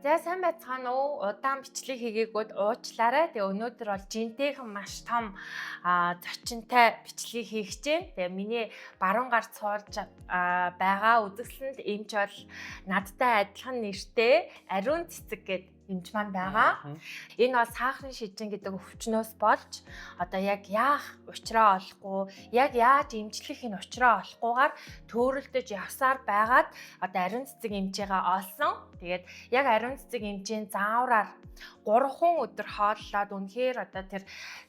За, сайн байцгаана уу? Удаан бичлэг хийгээгүүд уучлаарай. Тэгээ өнөөдөр бол жинтэйхэн маш том зочинтой бичлэгийг хийх гэж байна. Тэгээ миний баруун гарт суулж байгаа үзэсгэлэнт эмч бол надтай адилхан нэртэй Ариун Цэцэг гэдэг эмч маань байгаа. Энэ бол сахарын шижин гэдэг өвчнөөс болж одоо яг яах учраа олохгүй, яг яаж эмчлэх энэ учраа олохгүйгээр төөрөлдөж явсаар байгаад одоо ариун цэцэг эмчээгээ олсон. Тэгээд яг ариун цэцэг эмчийн заавраар 3 өдөр хооллоод үнэхээр одоо тэр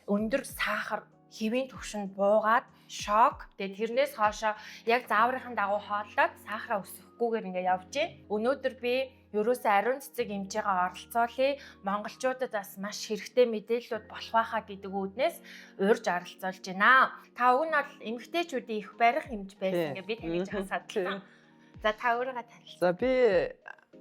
өндөр сахар хэвийн түвшинд буугаад шок. Тэгээд тэрнээс хоошоо яг зааврынхаа дагуу хооллоод сахараа өсөхгүйгээр ингээ явж байна. Өнөөдөр би ерөөсөө ариун цэцэг эмчээгээ оролцоолъё. Монголчуудад бас маш хэрэгтэй мэдээллүүд болох байхаа гэдэг үүднээс урьж оролцоолж байна. Та уг нь бол эмэгтэйчүүдийн их барих эмч байсан гэж би таныг жоохон садлаа. За, та өөрийгөө танилцуулъя. За, би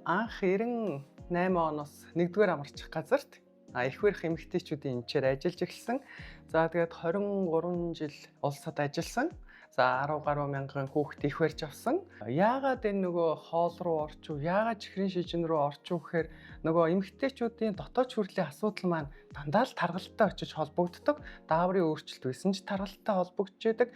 анх 98 оноос 1-р амарчих газарт их барих эмэгтэйчүүдийн эмчээр ажиллаж эхэлсэн. За, тэгээд 23 жил улсад ажилласан. За, 10 гаруй мянган хүүхэд их барьж авсан. Яагаад энэ нөгөө хоол руу орчих, яагаад чихрийн шижин рүү орчих гэхээр нөгөө эмэгтэйчүүдийн дотоод шүрлийн асуудал маань дандаа л таргалалтай очиж холбогддог. Дааврын өөрчлөлт байсан ч таргалалтай холбогдчихэдэг.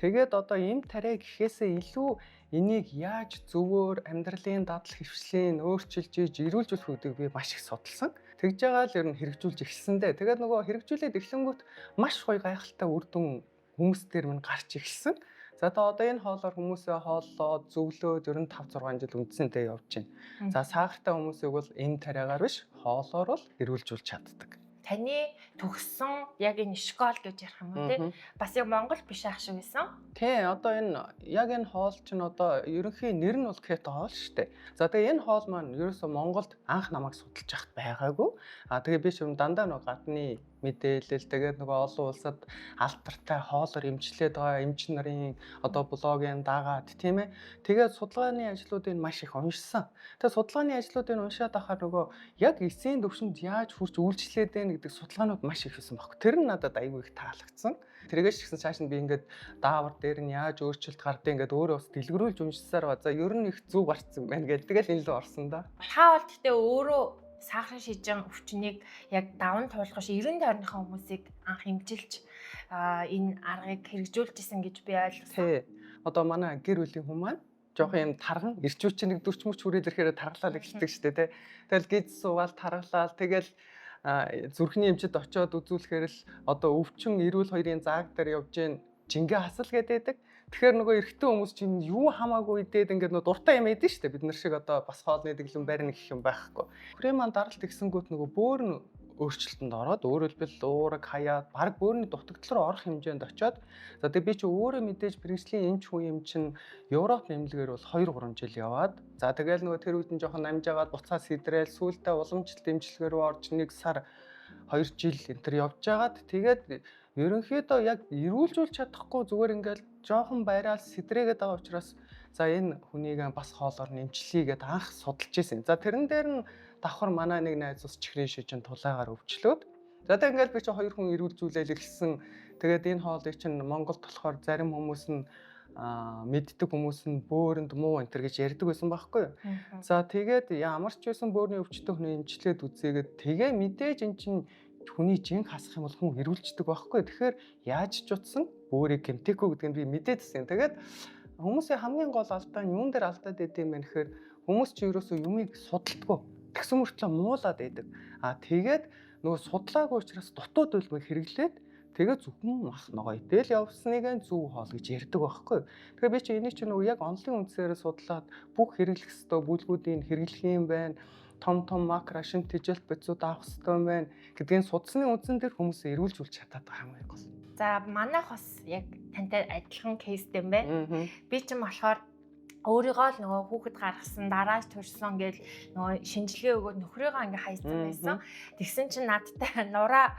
Тэгээд одоо эм тариа гэхээсээ илүү энийг яаж зөвөр амьдралын дадал хөвшлийн өөрчилж иж эрүүлжүүлэх гэдгийг би маш их судалсан. Тэгж байгаа л ер нь хэрэгжүүлж эхэлсэн дээ. Тэгээд нөгөө хэрэгжүүлээд эхлэнгүүт маш гоё гайхалтай үр дүн хүмүүс дээр минь гарч эхэлсэн. За, одоо энэ хоолоор хүмүүсээ хооллоод зөвлөөд ер нь 5 6 жил үндсэнтэй явж байна. За, сахартай хүмүүсийг бол эм тариагаар биш, хоолоор бол эрүүлжүүлж чаддаг. Таны төгссөн яг энэ школ гэж ярих юм уу, те? Бас яг Монгол биш ах шиг байсан. Тий, одоо энэ яг энэ хоол чинь одоо ерөнхий нэр нь бол кето хоол шүү дээ. За, тэгээ энэ хоол маань ерөөсөө Монголд анх намайг судалж байхад байгаагүй. А тэгээ би ч юм дандаа нөгөө гадны мэдээлэл, тэгээд нөгөө олон улсад алдартай хоолоор эмчлээд байгаа эмч нарын одоо блогийн дагаад, тийм ээ. Тэгээд судалгааны ажлуудыг маш их уншсан. Тэгээд судалгааны ажлуудыг уншаад байхаар нөгөө яг эсийн төвшөнд яаж хүрч үйлчлээд байна гэдэг судалгаанууд маш их байсан байхгүй. Тэр нь надад айгүй их таалагдсан. Тэргээс ч гэсэн цааш нь би ингээд даавар дээр нь яаж өөрчлөлт гардыг ингээд өөрөө бас дэлгэрүүлж уншсаар ба, за, ер нь их зөв гарцсан байна гэж тэгэл энэ лөө орсон да. Та бол гэхдээ өөрөө сахарын шижин өвчнийг яг даван туулах 90 тойрныхоо хүмүүсийг анх эмчилж энэ аргыг хэрэгжүүлжсэн гэж би ойлгосон. Тий. Одоо манай гэр бүлийн хүмүүс маань жоохон юм тарган эрчүүч нэг 40 мөч хүрээд ирэхээр таргалаад эхэлдэг шүү дээ, тий. Тэгэл гиз суугаал таргалаал, тэгэл зүрхний эмчэд очиод үзүүлэхээр л одоо өвчин эрүүл хоёрын зааг дээр явж гин жингээ хасал гэдэг. Тэгэхээр нөгөө эрэгтэй хүмүүс чинь юу хамаагүй идээд ингээд нөгөө дуртай юм идэн штэ, бид нар шиг одоо бас хоолны дэглэм барина гэх юм байхгүй. Нөхрийн маань даралт тэгсэнгүүт нөгөө бөөр нь өөрчлөлтөнд ороод, өөрөөр хэлбэл уураг хаяад баг бөөрийн дутагдал руу орох хэмжээнд очиод, за, тэгээ би чи өөрөө мэдээж мэргэжлийн эмч хүн юм чинь Европ нэмлэгээр бол 2 3 жил яваад, за, тэгэл нөгөө тэр үед нь жоохон намжаагаад буцаа сэдрээл сүүлдээ уламжлалт эмчилгээ рүү орж 1 сар 2 жил энэ төр явж байгаад, тэгээд ерөнхийдөө яг эрүүлжүүлж чадахгүй, зүгээр ингээл жоохон байраал сэдрээгээд байгаа учраас, за, энэ хүнийг бас хоолоор нэмчлэе гэд анх судалж исэн. За, тэрэн дээр нь давхар манай нэг найз ус чихрийн шижин тулаагаар өвчлөөд, за, тэг ингээл би чи хоёр хүн эрүүлжүүлээл эхэлсэн. Тэгээд энэ хоолыг чинь Монголд болохоор зарим хүмүүс нь мэддэг хүмүүс нь бөөрөнд муу энэ төр гэж ярьдаг байсан байхгүй юу. За, тэгээд ямар ч байсан бөөрийн өвчтөй хүний эмчлээд үзээгээд, тэгээ мэдээж эн чинь хүний жинх хасах юм бол хүн эрүүлждэг байхгүй. Тэгэхээр яаж ч утсан бөөрийг гэмтэхгүй гэдгийг би мэдээдсэн. Тэгээд хүмүүсийн хамгийн гол алдаа нь юун дээр алдаад идэм юм бэ гэхээр хүмүүс чи ерөөсөө юмыг судалдаггүй. Тэгсэн мөртлөө муулаад идэг. А тэгээд нөгөө судлаагүй учраас дутуу төлбөр хэрэглээд, тэгээд зөвхөн мах ногоо идэл явсныг нь зөв хоол гэж ярьдаг байхгүй. Тэгэхээр би чи энийг чи нөгөө яг онлын үндсээр судлаад бүх хэрэглэх ёстой бүлгүүдийг хэрэглэх юм байна, том том макро шин тэжээлт бодисууд авах хэрэгтэй юм байна гэдгийг судасны үндсэн дээр хүмүүсээ эрүүлжүүлж чадаад байгаа юм гол. За, манайх бас яг тантай адилхан кейстэй юм байна. Би ч юм болохоор өөрийгөө л нөгөө хүүхэд гаргасан дараа төрсөн гэл нөгөө шинжилгээ өгөөд нөхрийгөө ингээ хайцсан байсан. Тэгсэн чинь надтай нураа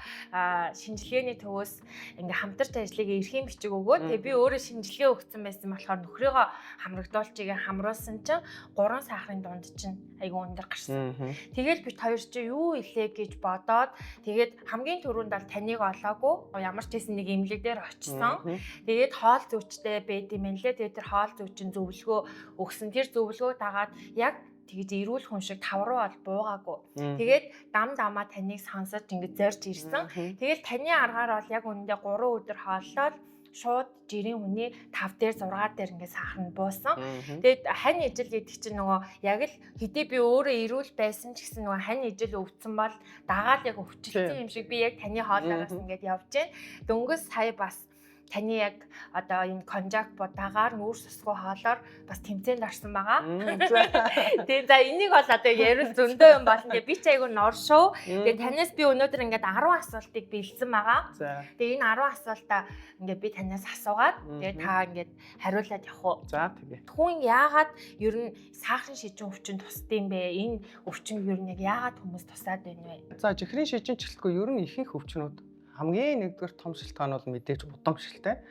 шинжилгээний төвөөс ингээ хамтарч ажлыг эрхийн бичиг өгөөд, тэгээ би өөрөө шинжилгээ өгсөн байсан болохоор нөхрийгөө хамрагдуулчихыг хамруулсан чинь 3 сахарын дунд чинь айгүй өндөр гарсан. Тэгэл бит хоёр чи юу илээ гэж бодоод, тэгээд хамгийн түрүүнд бол таныг олоогүй, ямар ч байсан нэг эмнэлэг дээр очисон. Тэгээд хоол зүйчтэй байд юм лээ. Тэгээд тэр хоол зүйчин зөвлөгөө өгсөн. Тэр зөвлөгөөг дагаад яг тэгж эрүүл хүн шиг тав руу бол буугаагүй. Тэгээд дам дамаа таныг сонсож ингэж зорж ирсэн. Тэгэл таны аргаар бол яг үнэндээ 3 өдөр хооллоод шууд жирийн хүний 5 дээр 6 дээр ингээд сахар нь буусан. Тэгээд хань ижил гэдэг чинь нөгөө яг л хэдий би өөрөө эрүүл байсан ч гэсэн нөгөө хань ижил өвдсөн бол дагаал яг өвчлөлтсөн юм шиг би яг таны хоолоороос ингээд явж гин. Дөнгөж сая бас таны яг одоо энэ конжак будагаар нүүрс усгүй хоолоор бас тэмцээнд орсон байгаа. Тэгээ за энийг бол одоо ярил зөндөө юм болно. Тэгээ би ч айгүй нор шүү. Тэгээ танаас би өнөөдөр ингээд 10 асуултыг бэлдсэн байгаа. Тэгээ энэ 10 асуултаа ингээд би танаас асуугаад тэгээ та ингээд хариулаад явах уу. За тэгээ. Хүн яагаад ер нь сахарын шижин өвчин тусдсан бэ? Энэ өвчин ер нь яг яагаад хүмүүс тусаад байна вэ? За чихрийн шижин члэхгүй ер нь ихэнх өвчнүүд хамгийн нэгдүгээр том шилтгаан бол мэдээж удамшилтай.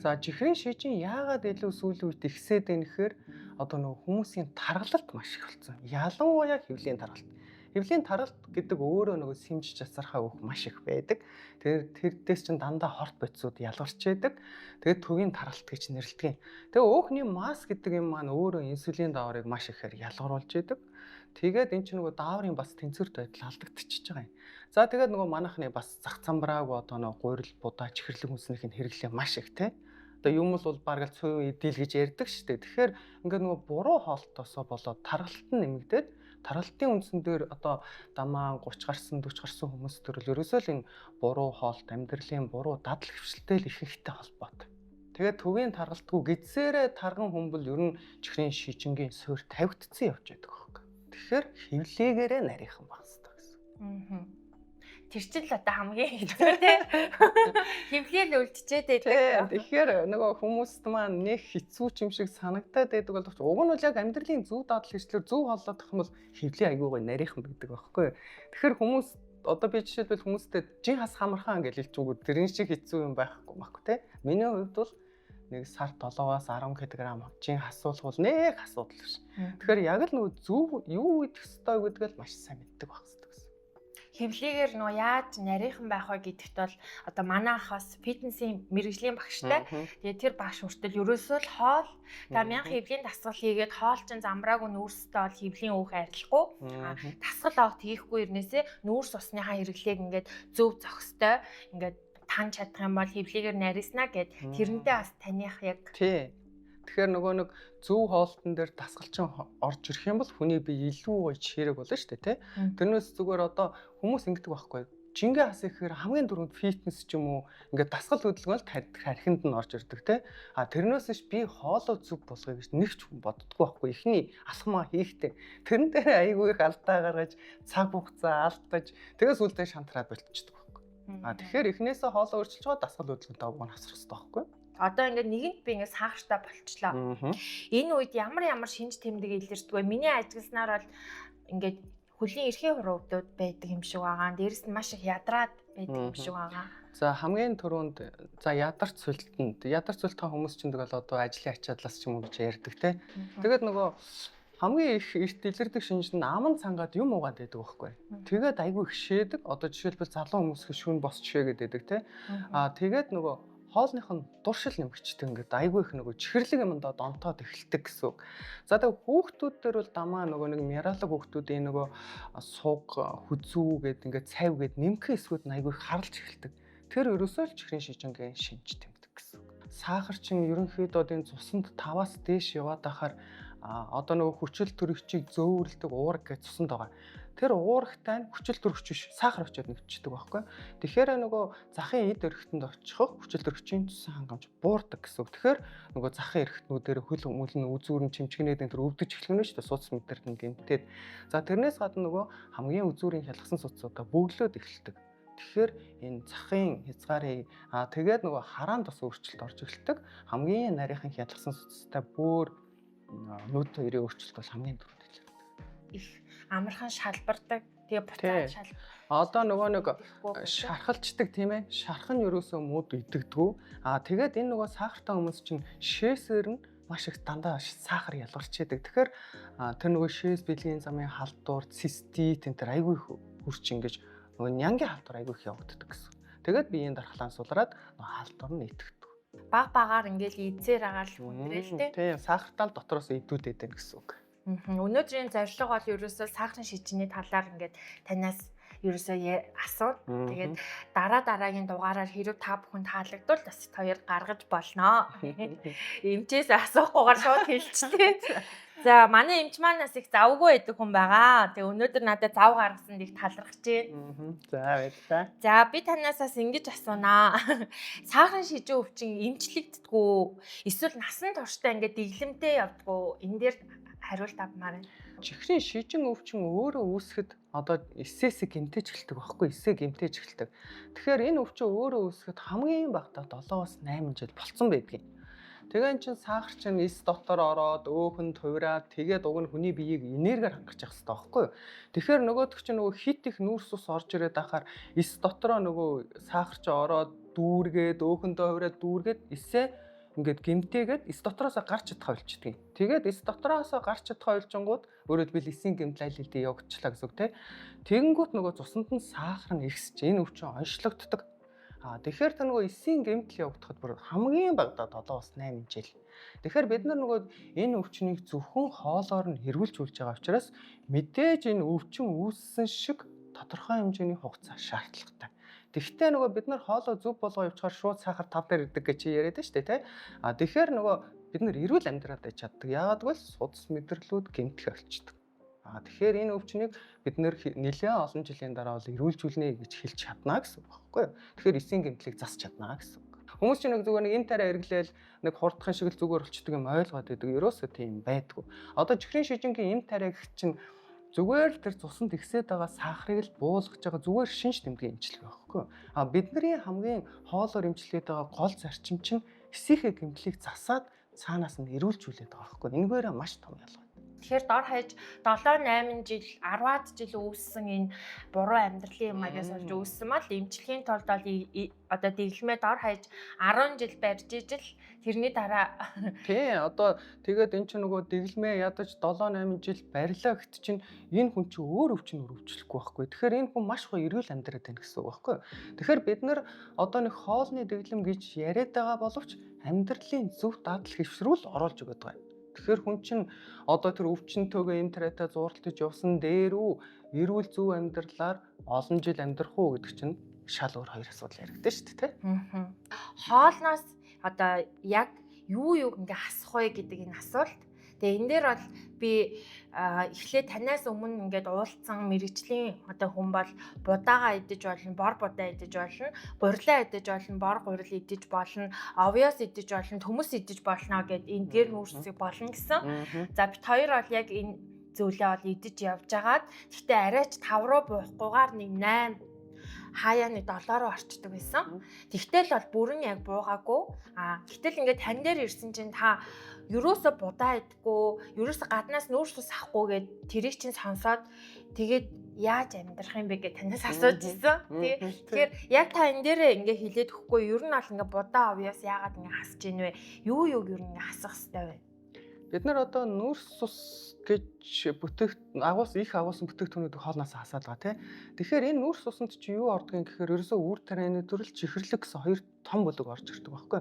За чихрийн шижин яагаад илүү сүүлийн үед ихсээд байна гэхээр одоо нөгөө хүмүүсийн таргалалт маш их болсон. Ялангуяа хэвлийн таргалт. Хэвлийн таргалт гэдэг өөрөө нөгөө сэмжиж асархаа өөх маш их байдаг. Тэр тэрдээс чинь дандаа хорт бодисууд ялгарч яадаг. Тэгээд төвийн таргалт гэж нэрлэдэг. Тэгээ өөхний масс гэдэг юм маань өөрөө инсулин дааврыг маш ихээр ялгаруулж яадаг. Тэгээд эн чинь нөгөө дааврын бас тэнцвэрт байдал алдагдчихж байгаа юм. За тэгээд нөгөө манайхны бас зах замбраагүй одоо нөгөө гурил будаа чихэрлэг хүнснийх нь хэрэглээ маш их те. Одоо юм бол бараг л цуйван эдэл гэж ярьдаг шүү дээ. Тэгэхээр ингээд нөгөө буруу хоолтоосоо болоод таргалт нь нэмэгдээд таргалтын үндсэн дээр одоо дамаа 30 гарсан 40 гарсан хүмүүс төрөл ерөөсөө л энэ буруу хоолт амьдралын буруу дадал хвшилтэй л ихэнхтэй холбоотой. Тэгээд төвийн таргалтгүй гидсээрээ тарган хүн бол ер нь чихрийн шижингийн суур тавигдсан явж байдаг байхгүй. Тэгэхээр хевлээгээрээ нарийнхан байх хэрэгтэй гэсэн. Тэр чинь л одоо хамгийн хэцүү те. Хевлээл үлдчихэд байдаг. Тэгэхээр нөгөө хүмүүст маань нэг хэцүү ч юм шиг санагдаад байдаг боловч уг нь бол яг амьдралын зөв дадал хэрэгслээр зөв хооллох юм бол хевлээ айгүй гоё нарийнхан байдаг байхгүй. Тэгэхээр хүмүүс одоо би жишээлбэл хүмүүстэй жин хас хамархан гэж хэлж өгөөд тэрэн шиг хэцүү юм байхгүй байхгүй те. Миний хувьд бол нэг сар 7-аас 10 кг жин хасуулах бол нэг асуудал биш. Тэгэхээр яг л нөгөө зөв юу идэх ёстой гэдгийг л маш сайн мэддэг байх хэрэгтэй гэсэн. Хевлэгээр нөгөө яаж нарийнхан байх вэ гэдэгт бол одоо манай ах бас фитнесийн мэрэгжлийн багштай. Тэгээ тэр багш хүртэл ерөөсөө л хоол та мянга хевлийн дасгал хийгээд хоол чинь замбраагүй нүүрстэй бол хевлийн өөх арилахгүй. Дасгал огт хийхгүй ирнээсээ нүүрс усныхаа хэрэглээг ингээд зөв зохистой ингээд таньж чадах юм бол хевлэгээр нарийснаа гэд тэрнтэй бас таних яг. Тий. Тэгэхээр нөгөө нэг зөв хоолтон дээр дасгалчин орж ирэх юм бол хүний бие илүү гоё чирэг болно шүү дээ, тий. Тэрнээс зүгээр одоо хүмүүс ингэдэг байхгүй. Жингээ хас ихээр хамгийн түрүүнд фитнес ч юм уу ингээд дасгал хөдөлгөөн л тархинд нь орж ирдэг, тий. А тэрнээс биш би хоолоо зөв болгоё гэж нэг ч хүн боддгоо байхгүй. Эхний алхмаа хийхдээ тэрэн дээр айгүй их алдаа гаргаж цаг хугацаа алдаж тэгээ сүүлдээ шантраад болчихдог. А тэгэхээр эхнээсээ хоолоо өөрчилж байгаа дасгал хөдөлгөөнтэй уг нь хасрах хэрэгтэй байхгүй. Одоо ингээд нэгэнт би ингээд сахартай болчлоо. Энэ үед ямар ямар шинж тэмдэг илэрдэг вэ? Миний ажигласнаар бол ингээд хөлийн эрхийн хуруугдууд байдаг юм шиг байгаа. Дээрэс нь маш их ядраад байдаг юм шиг байгаа. За хамгийн түрүүнд за ядарч сүлтэнд ядарч сүлтэн хүмүүс чинь тэгэл одоо ажлын ачааллаас ч юм уу гэж ярьдаг те. Тэгээд нөгөө хамгийн их эрт илэрдэг шинж нь аман цангаад юм уугаад байдаг байхгүй. Тэгээд айгүй их шээдэг. Одоо жишээлбэл залуу хүмүүс шүн босч шээгээд байдаг те. Аа тэгээд нөгөө хоолных нь дуршил нэмэгчдэг ингээд айгүй их нөгөө чихэрлэг юмдаа донтоод эхэлдэг гэсэн үг. За тэгээд хүүхдүүд дээр бол дамаа нөгөө нэг мяралаг хүүхдүүдийн нөгөө суг хүзүү гэд ингээд цайв гэд нэмхэн хэсгүүд нь айгүй их харлж эхэлдэг. Тэр ерөөсөө л чихрийн шижингийн шинж тэмдэг гэсэн үг. Сахар чинь ерөнхийдөө энэ цуснд 5-аас дээш яваад ахаар одоо нөгөө хүчил төрөгчийг зөөвөрлөдөг уураг гэж цуснд байгаа. Тэр уурагтай нь хүчил төрөгч биш сахар очиод нэгдчихдэг байхгүй. Тэгэхээр нөгөө захын эд эрхтэнд очихох хүчил төрөгчийн цусан хангамж буурдаг гэсэн үг. Тэгэхээр нөгөө захын эрхтнүүдээр хөл мөл нь үзүүр нь чимчгэнээд энэ төр өвдөж эхлэх нь шүү дээ. Судас мэдэрт нь гэмтээд. За тэрнээс гадна нөгөө хамгийн үзүүрийн хялгасан судасудаа бөглөөд эхэлдэг. Тэгэхээр энэ захын хязгаарын тэгээд нөгөө хараанд бас өөрчлөлт орж эхэлдэг. Хамгийн нарийнхан хялгасан судастай бөөр нүд хоёрын өөрчлөлт бол хамгийн түрүүнд илэрдэг. Их амархан шалбардаг. Тэгээ буцаад шал. Одоо нөгөө нэг шархалчдаг тийм ээ. Шарх нь ерөөсөө мууд идэгдгүү. Аа тэгээд энэ нөгөө сахартай хүмүүс чинь шээсээр нь маш их дандаа сахар ялгарч идэг. Тэгэхээр тэр нөгөө шээс бэлгийн замын халдвар, цистит энэ төр айгүй их хурц ингэж нөгөө нянгийн халдвар айгүй их явагддаг гэсэн. Тэгээд биеийн дархлаан сулраад нөгөө халдвар нь итгэдэг. Баг багаар ингээл идсээр агаал хүндрэл те. Тийм, сахартаа л дотроос идүүлээд байна гэсэн үг. Өнөөдрийн зорилго бол ерөөсөө сахарын шижиний талаар ингээд танаас ерөөсөө асуу. Тэгээд дараа дараагийн дугаараар хэрэг та бүхэн таалагдвал бас хоёр гаргаж болно. Эмчээс асуухгүйгээр шууд хэлчихлээ. За, манай эмч манаас их завгүй байдаг хүн байгаа. Тэгээ өнөөдөр надад зав гаргасанд их талархаж байна. За, баярлалаа. За, би танаас бас ингэж асуунаа. Сахарын шижин өвчин эмчлэгддэггүй эсвэл насан туршдаа ингээд дэглэмтэй явдггүй, энэ дээр хариулт авмаар байна. Чихрийн шижин өвчин өөрөө үүсгэхэд одоо эсээсээ гэмтэж эхэлдэг байхгүй, эсээ гэмтэж эхэлдэг. Тэгэхээр энэ өвчин өөрөө үүсгэхэд хамгийн багадаа 7-оос 8 жил болцсон байдгийг. Тэгээ эн чин сахар чин эс дотор ороод өөхөн туйраад тэгээд уг нь хүний биеийг энергиар хангах хэрэгтэй байхгүй юу. Тэгэхээр нөгөөх чинь нөгөө хит их нүүрс ус орж ирээд ахаар эс дотроо нөгөө сахар чинь ороод дүүргээд, өөхөндөө хувираад дүүргээд, эсээ ингээд гэмтээгээд эс дотроосоо гарч чадхаа болчихдөг. Тэгээд эс дотроосоо гарч чадхаа болжингууд, өөрөөр хэлбэл, эсийн гэмтэл аль хэдийн явагдчихлаа гэсэн үг те. Тэгэнгүүт нөгөө цуснд нь сахар нь ихсэж энэ өвчин онцлогддог. А тэгэхээр тэр нөгөө эсийн гэмтэл явагдахад бүр хамгийн багадаа 7-оос 8 жил. Тэгэхээр бид нар нөгөө энэ өвчнийг зөвхөн хоолоор нь эргүүлж үлж байгаа учраас мэдээж энэ өвчин үүссэн шиг тодорхой хэмжээний хугацаа шаардлагатай. Тэгвэл нөгөө бид нар хоолоо зөв болгоо явчихаар шууд сахар 5 дээр ирдэг гэж чи яриад шүү дээ, тэ. А тэгэхээр нөгөө бид нар эрүүл амьдраад байж чаддаг. Яагаад гэвэл судас мэдрэлүүд гэмтэх болчдөг. А тэгэхээр энэ өвчнийг бид нэр нэлээд олон жилийн дараа бол эрүүлжүүлнэ гэж хэлж чадна гэсэн үг байхгүй юу? Тэгэхээр эсийн гэмтлийг засч чадна гэсэн үг. Хүмүүс чинь нэг зүгээр нэг энэ тариа эргэлээл нэг хурдхан шиг л зүгээр болчдөг юм ойлгоод байдаг. Ерөөсөө тийм байдгүй. Одоо чихрийн шижингийн эм тариа гэх чинь зүгээр л тэр цуснд ихсээд байгаа сахарыг л буулгаж байгаа зүгээр шинж тэмдгийн эмчилгээ байхгүй юу? А бидний хамгийн хоолоор эмчилгээд байгаа гол зарчим чинь эсийнхээ гэмтлийг засаад цаанаас нь эрүүлжүүлээд байгаа байхгүй юу? Энэгээрээ маш том ялгаа. Тэгэхээр дор хаяж 7 8 жил, 10-аад жил үүссэн энэ буруу амьдралын маягаас болж үүссэн мал эмчилгээний тулд бол одоо дэглэмээ дор хаяж 10 жил барьж ижил тэрний дараа. Тий, одоо тэгээд эн чинь нөгөө дэглэмээ ядаж 7 8 жил барилаа гэт чинь энэ хүн чинь өөр өвчин өрөвчлөхгүй байхгүй. Тэгэхээр энэ хүн маш гоё эрүүл амьдраад байна гэсэн үг байхгүй. Тэгэхээр бид нар одоо нэг хоолны дэглэм гэж яриад байгаа боловч амьдралын зөв дадал хэвшрүүл оруулж өгöd байгаа юм. Тэгэхээр хүн чинь одоо тэр өвчнөтөөгөө эм тариатай зууралтаж явсан дээр үү эрүүл зөв амьдралаар олон жил амьдрах уу гэдэг чинь шал өөр хоёр асуудал яригдана шүү дээ, тэ. Хоолноос одоо яг юу юуг ингээ хасах вэ гэдэг энэ асуулт. Тэгээ энэ дээр бол би эхлээд танаас өмнө ингээд уулцсан мэрэгжлийн одоо хүн бол будаага идэж болно, бор будаа идэж болно, гурилаа идэж болно, бор гурил идэж болно, овёос идэж болно, төмөс идэж болно гэд энэ дээр нүүрсийг болно гэсэн. За, бит хоёр бол яг энэ зүйлээ бол идэж явж агаад, гэхдээ арайч 5 руу буухгүйгээр нэг 8 хаяа нэг 7 руу орчдөг байсан. Тэгтэл бол бүрэн яг буугаагүй. А гэтэл ингээд тань дээр ирсэн чинь та ерөөсө будаа идэггүй, ерөөсө гаднаас нүүрс ус авахгүй гэд тэрийг чинь сонсоод тэгээд яаж амьдрах юм бэ гэж танаас асууж ирсэн. Тэгэхээр яг та энэ дээрээ ингээ хэлээд өгөхгүй, ер нь бол ингээ будаа овёос яагаад ингээ хасж ийн вэ? Юу юуг ер нь ингээ хасах хэвтэй вэ? Бид нар одоо нүүрс ус гэж бүтээгт агуус их агуулсан бүтээгдэхүүнүүдийг хоолноос хасаад байгаа тий. Тэгэхээр энэ нүүрс усанд чи юу ордгийг гэхээр ерөөсөө үр тарианы төрөл, чихэрлэг гэсэн хоёр том бүлэг орж ирдэг байхгүй.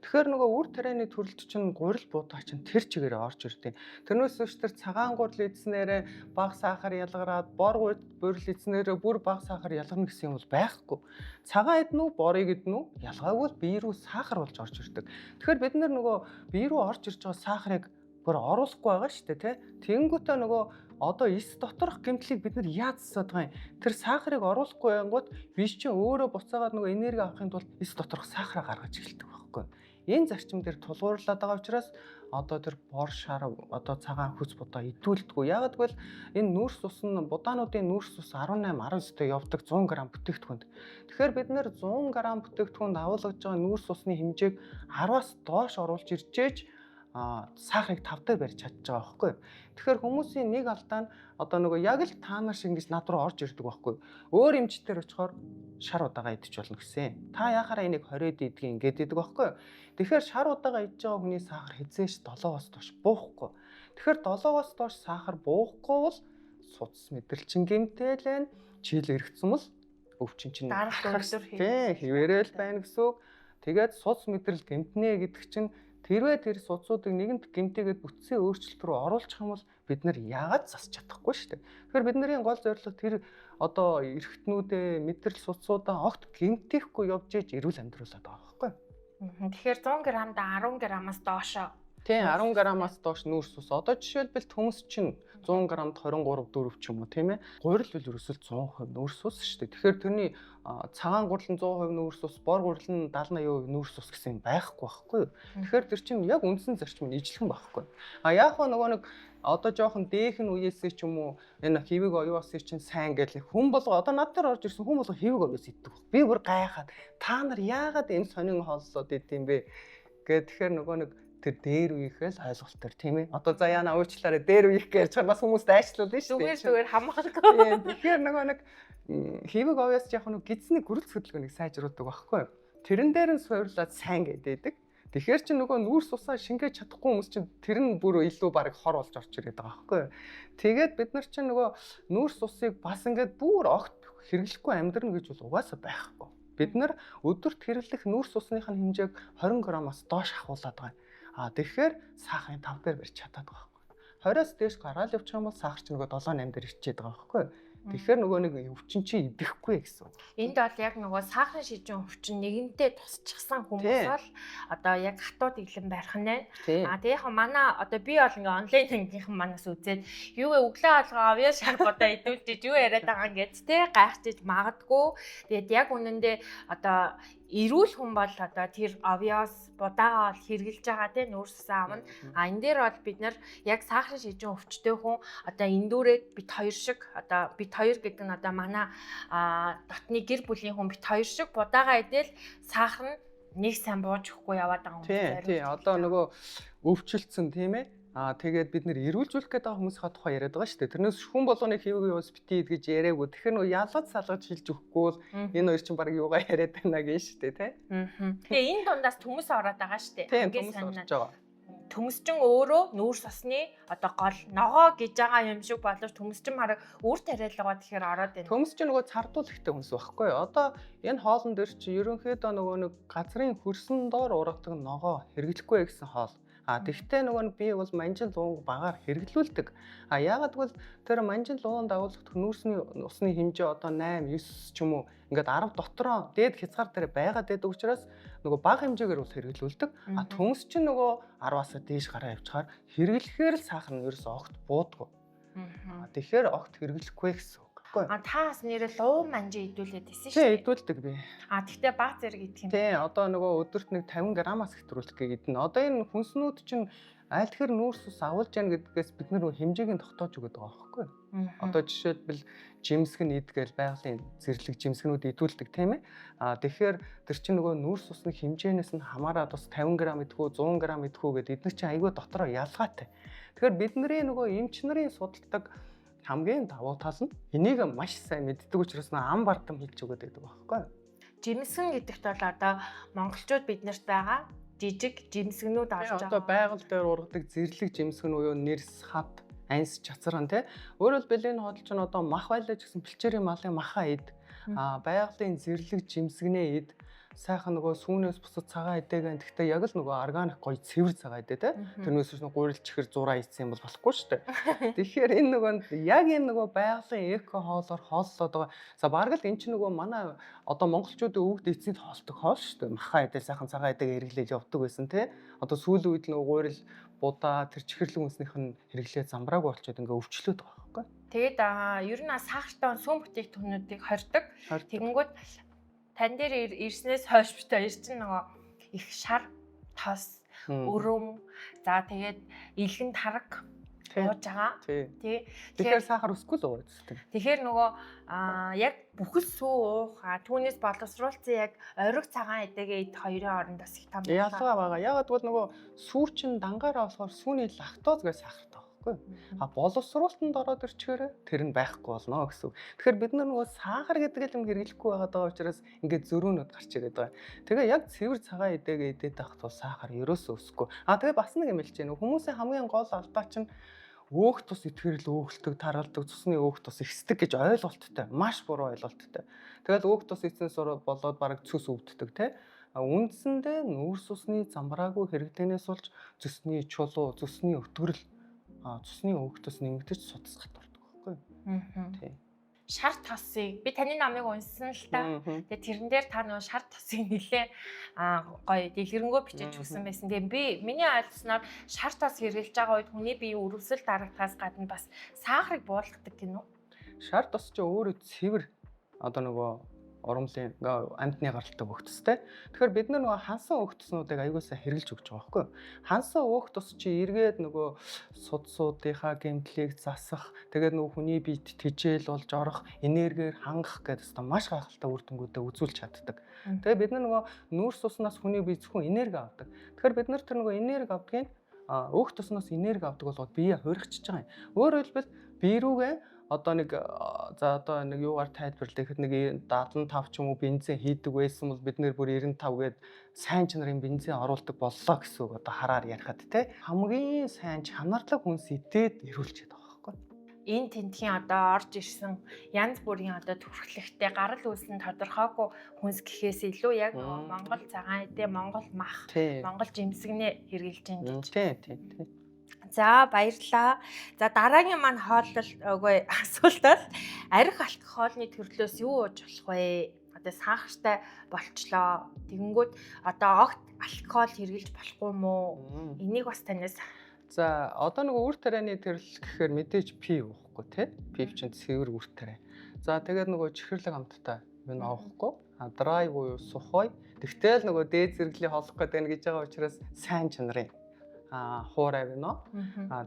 Тэгэхээр нөгөө үр тарианы төрөлд чинь гурил будаа чинь тэр чигээрээ орж ирдэг. Тэрнээс биш тэр цагаан гурил идснээрээ бага сахар ялгараад, бор гурил идснээрээ бүр бага сахар ялгарна гэсэн юм бол байхгүй. Цагаан идэн үү, борыг идэн үү, ялгаагүй л бие рүү сахар болж орж ирдэг. Тэгэхээр бид нар нөгөө бие рүү орж ирж байгаа сахарыг бүр оруулахгүй байгаа шүү дээ, тий. Тэнгүүтээ нөгөө одоо эс доторх гэмтлийг бид нар яаж засаад байгаа юм? Тэр сахарыг оруулахгүй байнгут биш чинь өөрөө буцаагаад нөгөө энерги авахын тулд эс доторх сахараа гаргаж эхэлдэг байхгүй. Энэ зарчим дээр тулгуурлаад байгаа учраас одоо тэр бор шар, одоо цагаан хүс будаа идүүлдэггүй. Яагаад гэвэл энэ нүүрс ус нь, будаануудын нүүрс ус 18 19-тэй явдаг 100 г бүтээгдэхүүнд. Тэгэхээр бид нэр 100 г бүтээгдэхүүнд агуулгаж байгаа нүүрс усны хэмжээг 10-аас доош оруулж иржээж сахарыг 5 дээр барьж чадж байгаа байхгүй. Тэгэхээр хүмүүсийн нэг алдаа нь одоо нөгөө яг л та нар шиг ингэж над руу орж ирдэг байхгүй. Өөр эмчтэр очихоор шар удаага идэж болно гэсэн. Та яхаараа энийг 20-д идгийг ингээд идэг байхгүй. Тэгэхээр шар удаага идж байгаа хүний сахар хизээш 7-оос доош буухгүй. Тэгэхээр 7-оос доош сахар буухгүй бол судас мэдрэлчин гэмтэл байна. Чийл эргэцэн бол өвчин чинь дарах өндөр тий хэвээрэл байна гэсэн үг. Тэгээд судас мэдрэл гэмтнэ гэдэг чинь Тэрвээ тэр судсуудыг нэгэнт гэмтээгээд бүтцийн өөрчлөлт рүү оруулах юм бол бид нар яагаад засч чадахгүй шүү дээ. Тэгэхээр бидний гол зорилго тэр одоо эрхтнүүдээ мэдрэл судсуудаа огт гэмтээхгүй явж иж эрүүл амьдруулад байгаа байхгүй. Тэгэхээр 100 г-д 10 г-аас доошоо. Тийм, 10 г-аас доош нүүрс ус. Одоо жишээлбэл төмс чинь 100 г-д 23 4 ч юм уу, тийм ээ. Гурил бол ерөөсөө 100% нүүрс ус шүү дээ. Тэгэхээр тэрний цагаан гурил нь 100% нүүрс ус, бор гурил нь 70 80% нүүрс ус гэсэн юм байхгүй байхгүй юу? Тэгэхээр тэр чинь яг үндсэн зарчим нь ижлэхэн байхгүй. А яг хөө нөгөө нэг одоо жоохон дээхэн үеэсээ ч юм уу энэ хэвэг оюуасыг чинь сайн гэл хүн болго одоо над дээр орж ирсэн хүн болго хэвэг оюус иддэг. Би бүр гайхаад та нар яагаад энэ сонин хооллоод идэм бэ? Гэт тэгэхээр нөгөө нэг тэр дээр үеийнхээ л ойлголт төр, тийм ээ. Одоо за яана уучлаарай, дээр үеих гэж ярьж бас хүмүүст айчлуулна шүү дээ. Зүгээр хамгаалгүй. Тийм. Тэгэхээр нөгөө нэг хэвэг оюус яг нэг гидсний гүрэлц хөдөлгөөнийг сайжруулдаг байхгүй юу? Тэрэн дээр нь суурлаад сайн гэдэг. Тэгэхээр чи нөгөө нүүрс усаа шингээж чадахгүй хүмүүс чинь тэр нь бүр илүү бараг хор болж орж ирээд байгаа байхгүй юу? Тэгээд бид нар чинь нөгөө нүүрс усыг бас ингээд бүр огт хэрэглэхгүй амьдрна гэж бол угаасаа байхгүй. Бид нар өдөрт хэрэглэх нүүрс усных нь хэмжээг 20 г-аас доош ахуулаад байгаа. А тэгэхээр сахарын 5 дээр барьж чадаад байгаа байхгүй. 20-оос дээш гараал явчих юм бол сахар чинь нөгөө 7 8 дээр ирчээд байгаа байхгүй. Тэгэхээр нөгөө нэг өвчин чи идэхгүй гэсэн үг. Энд бол яг нөгөө сахарын шижин өвчин нэгэнтээ тусчихсан хүмүүс бол одоо яг хатуу тэглэн барих нь. А тэгээ яг манай одоо би бол ингээ онлайн ангийнхан манаас үзээд юу вэ өглөө алгаа авьяа шар бодоо идүүлж юу яриад байгаа юм гэж те гайхчихж магадгүй. Тэгээд яг үнэндээ одоо эрүүл хүн бол одоо тэр авиас будаага бол хэрглэж байгаа те нүүрс усаа авна. А энэ дээр бол бид нар яг сахарын шижин өвчтэй хүн одоо эндүүрээд бит хоёр шиг одоо бит хоёр гэдэг нь одоо манай дотны гэр бүлийн хүн бит хоёр шиг будаага идэл сахар нь нэг сайн бууж өгөхгүй яваад байгаа хүмүүс зарим. Тийм, одоо нөгөө өвчлөлтсөн, тийм ээ. Аа тэгээд бид нэр эрүүлжүүлэх гээд байгаа хүмүүсийн тухай яриад байгаа шүү дээ. Тэрнээс хүн болгоны хэвэг явуус бити гэж яриаггүй. Тэгэхээр нөгөө ялгаж салгаж хэлж өгөхгүй бол энэ хоёр чинь баг юугаа яриад байна гэн шүү дээ, тэ? Тэгээ энэ дундаас төмөс ороод байгаа шүү дээ. Тийм, төмөс орж байгаа. Төмөс чин өөрөө нүүрс усны одоо гол ногоо гэж байгаа юм шиг боловч төмөс чин мараг үр тариалгаа тэгэхээр ороод байна. Төмөс чин нөгөө цардуул ихтэй хүнс байхгүй юу? Одоо энэ хоолн дээр чи ерөнхийдөө нөгөө нэг газрын хөрсөн доор ургадаг ногоо хэрэглэхгүй гэсэн хоол. А тэгтээ нөгөө нь би бол манжин луунг багаар хэрэглүүлдэг. А яагаад гэвэл тэр манжин луун дагуулах нүүрсний усны хэмжээ одоо 8, 9 ч юм уу ингээд 10 дотроо дээд хязгаар дээр байгаад байдаг учраас нөгөө бага хэмжээгээр бол хэрэглүүлдэг. А төмс чинь нөгөө 10-аас дээш гараа явчихаар хэрэглэхээр л сахар нь ерөөс огт буудаггүй. Тэгэхээр огт хэрэглэхгүй гэсэн үг. А та бас нэрээ луу манжи идүүлээд байсан шүү дээ. Тийм, идүүлдэг би. А тэгтээ баг зэрэг идэх юм. Тийм, одоо нөгөө өдөрт нэг 50 г-аас хэтрүүлэх гээд идэнэ. Одоо энэ хүнснүүд чинь аль тэгэхээр нүүрс ус агуулж яана гэдгээс бид нар хэмжээг нь тогтоож өгöd байгаа байхгүй юу? Одоо жишээлбэл жимсэг нь идгээл байгалийн зэрлэг жимсгнүүд идүүлдэг, тийм ээ. А тэгэхээр тэр чинь нөгөө нүүрс усны хэмжээнээс нь хамаарат бас 50 г идэх үү, 100 г идэх үү гэдэг эдгээр чинь айгүй дотроо ялгаатай. Тэгэхээр бидний нөгөө эмч нарын судалдаг хамгийн давуу тал нь энийг маш сайн мэддэг учраас ам бардам хэлж өгöd байдаг байхгүй юу? Жимсгэн гэдэгт бол одоо монголчууд биднэрт байгаа жижиг жимсгнүүд орж байгаа. Одоо байгаль дээр ургадаг зэрлэг жимсгэн буюу нэрс, хат, анс, чацран тий. Өөрөөр хэлбэл энэ хоол чинь одоо мах байлаа ч гэсэн бэлчээрийн малын маха ид, байгалийн зэрлэг жимсгнээ ид, сайхан нөгөө сүүнээс бусад цагаан эдээгэн. Гэхдээ яг л нөгөө органик гоё цэвэр цагаан эдээ те. Тэрнээс нөгөө гурил чихэр зураа идсэн юм бол болохгүй шүү дээ. Тэгэхээр энэ нөгөө яг энэ нөгөө байгалийн эко хоолоор хооллоод байгаа. За бараг л эн чинь нөгөө манай одоо монголчуудын өвгд эцсийн хоолдог хоол шүү дээ. Маха эдээ сайхан цагаан эдээг хэрэглээл явдаг байсан те. Одоо сүүлийн үед нөгөө гурил будаа тэр чихэрлэг үнснийх нь хэрэглээ замбраагүй болчиход ингээ өвчлөөд байгаа байхгүй. Тэгээд ер нь сахартай сүүн бүтээгдэхүүнүүдийг хордог. Тэгэнгүүт тань дээр ирснээс хойш бит хоёр чинь нөгөө их шар тос, өрөм, за тэгээд илгэн тараг ууж байгаа. Тий. Тэгэхээр сахар өсөхгүй л ууж зү. Тэгэхээр нөгөө яг бүхэл сүү уух, түүнээс боловсруулсан яг ориг цагаан эдэгээ идэх хоёрын хооронд бас их том ялгаа байгаа. Яагаад гэвэл нөгөө сүү чинь дангаараа болохоор сүүний лактоз гэж сахартай байхгүй. А боловсруулалтанд ороод ирчихээр тэр нь байхгүй болно гэсэн үг. Тэгэхээр бид нар нөгөө сахар гэдэг юм хэрэглэхгүй байгаад байгаа учраас ингээд зөрүүнүүд гарч ирээд байгаа. Тэгээ яг цэвэр цагаан эдэгээ идээд байхад бол сахар ерөөсөө өсөхгүй. А тэгээ бас нэг юм хэлж байна. Хүмүүсийн хамгийн гол алдаа чинь өөх тус итгэрэл өөхөлтөг, таргалдаг, цусны өөх тус ихсдэг гэж ойлголттой. Маш буруу ойлголттой. Тэгэл өөх тус эцэнс болоод бараг цус өвддөг те. Үндсэндээ нүүрс усны замбраагүй хэрэглээнээс болж цөсний чулуу, цөсний өтгөрөл, цусны өвөгдөс нэмэгдэж судас гат ордог байхгүй юу? Тийм. Шар тосыг би таны намыг унссан л та. Тэгээ тэрэн дээр та нөгөө шар тосыг нэлээ гоё дэлгэрэнгүй бичиж өгсөн байсан. Тэгээ би миний ойлгосноор шар тос хэрглэж байгаа үед хүний биеийн өрөвсөл дарагдахаас гадна бас сахарыг буулгадаг гэнэ үү? Шар тос чи өөрөө цэвэр одоо нөгөө ургамлын амьтны гаралтай өгтөстэй. Тэгэхээр бид нар нөгөө хансан өгтөснүүдийг аягүй сайн хэрглэж өгч байгаа байхгүй юу? Хансан өөх тус чи эргээд нөгөө судсуудынхаа гэмтлийг засах, тэгээд нөгөө хүний биед тэжээл болж орох, энергиэр хангах гэдэг ёстой маш гайхалтай үр дүнгуудээ үзүүлж чаддаг. Тэгээд бид нар нөгөө нүүрс уснаас хүний бие зөвхөн энерги авдаг. Тэгэхээр бид нар тэр нөгөө энерги авдгийг өөх тусноос энерги авдаг болгоод бие хуурчихж байгаа юм. Өөрөөр хэлбэл бие рүүгээ одоо нэг за одоо нэг юугаар тайлбарлах гэхэд нэг 75 ч юм уу бензин хийдэг байсан бол бид нэр бүр 95 гээд сайн чанарын бензин оруулдаг боллоо гэсэн үг одоо хараар ярихад те хамгийн сайн чанарлаг хүнс идээд эрүүлчихэд байгаа байхгүй. Энэ тентхийн одоо орж ирсэн янз бүрийн одоо төрхлөгтэй гарал үүсэл нь тодорхойгүй хүнс гэхээс илүү яг Монгол цагаан эдээ, Монгол мах, Монгол жимсгнээ хэрэгжилж байна гэж. Тийм тийм тийм. За баярлалаа. За дараагийн маань хооллол үгүй асуулт бол арх алкоголны төрлөөс юу ууж болох вэ? Одоо сахартай болчлоо. Тэгэнгүүт одоо огт алкогол хэрэглэж болохгүй мó? Энийг бас танаас. За одоо нөгөө үр тарианы төрөл гэхээр мэдээж пив уухгүй тий. Пив чинь цэвэр үр тариа. За тэгээд нөгөө чихэрлэг амттай юм авахгүй. А драй буюу сухой. Тэгтэл нөгөө дээд зэрэглэлийн холох гэдэг нь гэж байгаа учраас сайн чанарын хуурай вино.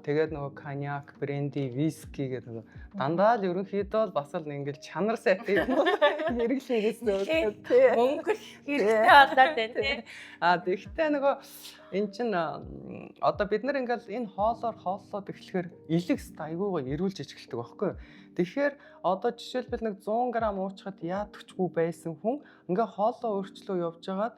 Тэгээд нөгөө коньяк, бренди, виски гэдэг нөгөө дандаа л ерөнхийдөө л бас л ингээл чанар сайтай юм хэрэглэе гэсэн үг тий. Мөнгө хэрэгтэй болоод байна тий. Тэгтээ нөгөө эн чин одоо бид нар ингээл энэ хоолоор хооллоод эхлэхээр элэг өст айгуугаа эрүүлж ижгэлдэг байхгүй юу? Тэгэхээр одоо жишээлбэл нэг 100 г уучхад яадагчгүй байсан хүн ингээ хоолоо өөрчлөө явж байгаад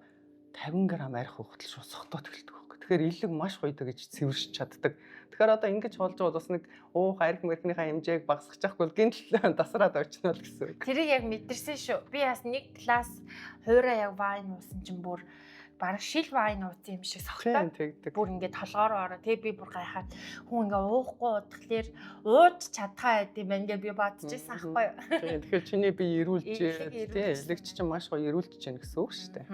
50 г арх уухтал шууд сохтоод эхэлдэг. Тэгэхээр элэг маш гоё гэж цэвэршиж чаддаг. Тэгэхээр одоо ингэж хоолж байгаа бол бас нэг уух арх мэрхнийхаа хэмжээг багасгах чадахгүй гинт дасраад очино л гэсэн үг. Тэрийг яг мэдэрсэн шүү. Би бас нэг глас хуурай яг вайн уусан чинь бүр бараг шил вайн уусан юм шиг сохтоо. Бүр ингээд толгоор ороо. Тэгээ би бүр гайхаад хүн ингээ уухгүй удахлаар ууж чадхаа байд юм байна гэж би бодож байсан аахгүй юу. Тийм. Тэгэхээр чиний бие эрүүлжээ. Тийм. Элэгч чинь маш гоё эрүүлж чинь гэсэн үг шүү дээ.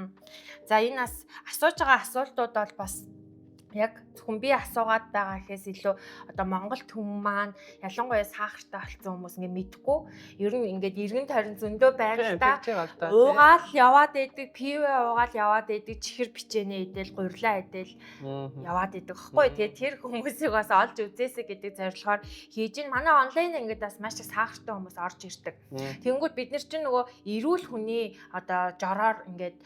За энэ бас асууж байгаа асуултууд бол бас яг зөвхөн би асуугаад байгаа гэхээс илүү одоо Монгол түмэн маань ялангуяа сахартай болсон хүмүүс ингээ мэдгүй ер нь ингээд эргэн тойрон зөндөө байна л та. Уугаал яваад байдаг, пивэ уугаал яваад байдаг, чихэр бичэнэ идэл, гурилаа идэл яваад байдаг хгүй. Тэгээ тэр хүмүүсийг бас олж үзээсэй гэдэг зорилгоор хийж ин манай онлайн ингээд бас маш их сахартай хүмүүс орж ирдэг. Тэнгүүд бид нар чинь нөгөө эрүүл хүний одоо жороор ингээд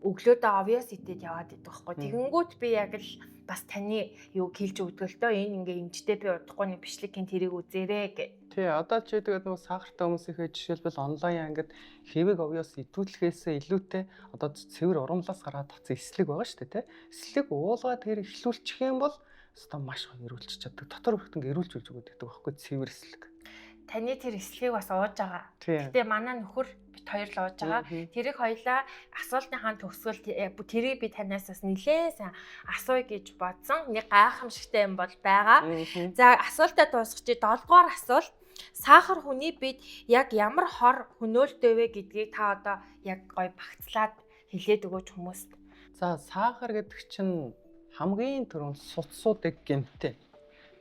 өглөөдөө обvious идээд яваад идэх байхгүй. Тэгэнгүүт би яг л бас таны юу хэлж өгдөг л дөө энэ ингээ эмчтэй би удахгүй нэг бичлэг хэн тэрийг үзээрэй гэ. Тий, одоо чи тэгээд нөгөө сахартай хүмүүсийнхээ жишээлбэл онлайн ангид хэвэг обvious итгүүлэхээсээ илүүтэй одоо цэвэр ургамлаас гараад авсан эслэг байгаа шүү дээ, тий. Эслэг уулгаад тэр эхлүүлчих юм бол өстой маш гоё эрүүлчих чаддаг. Дотор хүртэн эрүүлж үлж өгöd гэдэг байхгүй цэвэр эслэг. Таны тэр эслэгийг бас ууж байгаа. Гэтэ манай нөхөр бит хоёр л ууж байгаа. Тэрийг хоёлаа асуултынхаа төгсгөл тэрийг би танаас бас нэлээд сайн асууя гэж бодсон. Нэг гайхамшигтай юм бол байгаа. За асуултаа дуусгах чи 7 дугаар асуулт. Сахар хүний бид яг ямар хор хөнөөлтөө вэ гэдгийг та одоо яг гоё багцлаад хэлээд өгөөч хүмүүст. За сахар гэдэг чинь хамгийн түрүүнд судсуудыг гэмтэй.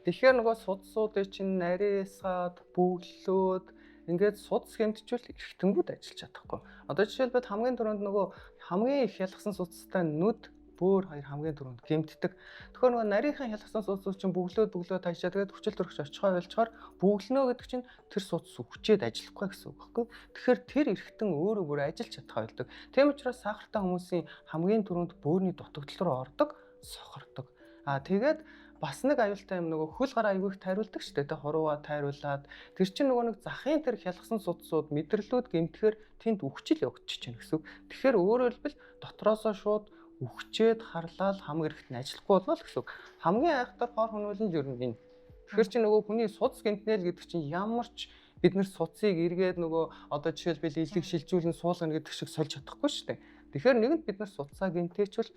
Тэгэхээр нөгөө судсуудыг чинь нарийсгаад, бөглөөд ингээд судас гэмтчихвэл эргэтэнгүүд ажиллаж чадахгүй. Одоо жишээлбэл хамгийн түрүүнд нөгөө хамгийн их ялгсан судастай нүд, бөөр хоёр хамгийн түрүүнд гэмтдэг. Тэгэхээр нөгөө нарийнхан ялгсан судасууд чинь бөглөөд таашаа тэгээд хүчил төрөгч очихоо ойлцохоор бөглөнө гэдэг чинь тэр судас хүчээд ажиллахгүй гэсэн үг байхгүй. Тэгэхээр тэр эргэтэн өөрөө бүр ажиллаж чадхаа болдог. Тийм учраас сахартай хүмүүсийн хамгийн түрүүнд бөөрийн дутагдал руу ордог, сохордог. Тэгээд бас нэг аюултай юм нөгөө хөл гараа айгүй их тайруулдаг шүү дээ. Тэ хурууга тайруулад тэр чинь нөгөө нэг захын тэр хялгсан судсууд мэдрэлүүд гэмтгэхэр тэнд үхчил явагдчих чинь гэсэн үг. Тэгэхээр өөрөөр хэлбэл дотроосоо шууд үхчээд харлаад хамаг эрэхт нь ажиллахгүй болно л гэсэн үг. Хамгийн айхтар хор хөнөөл нь ер нь энэ. Тэгэхээр чи нөгөө хүний судас гэмтнэл гэдэг чинь ямар ч бид нэр судсыг эргээд нөгөө одоо жишээлбэл элэг шилжүүлэн суулгана гэдэг шиг сольж чадахгүй шүү дээ. Тэгэхээр нэгэнт бид нар судсаа гэмтээчвэл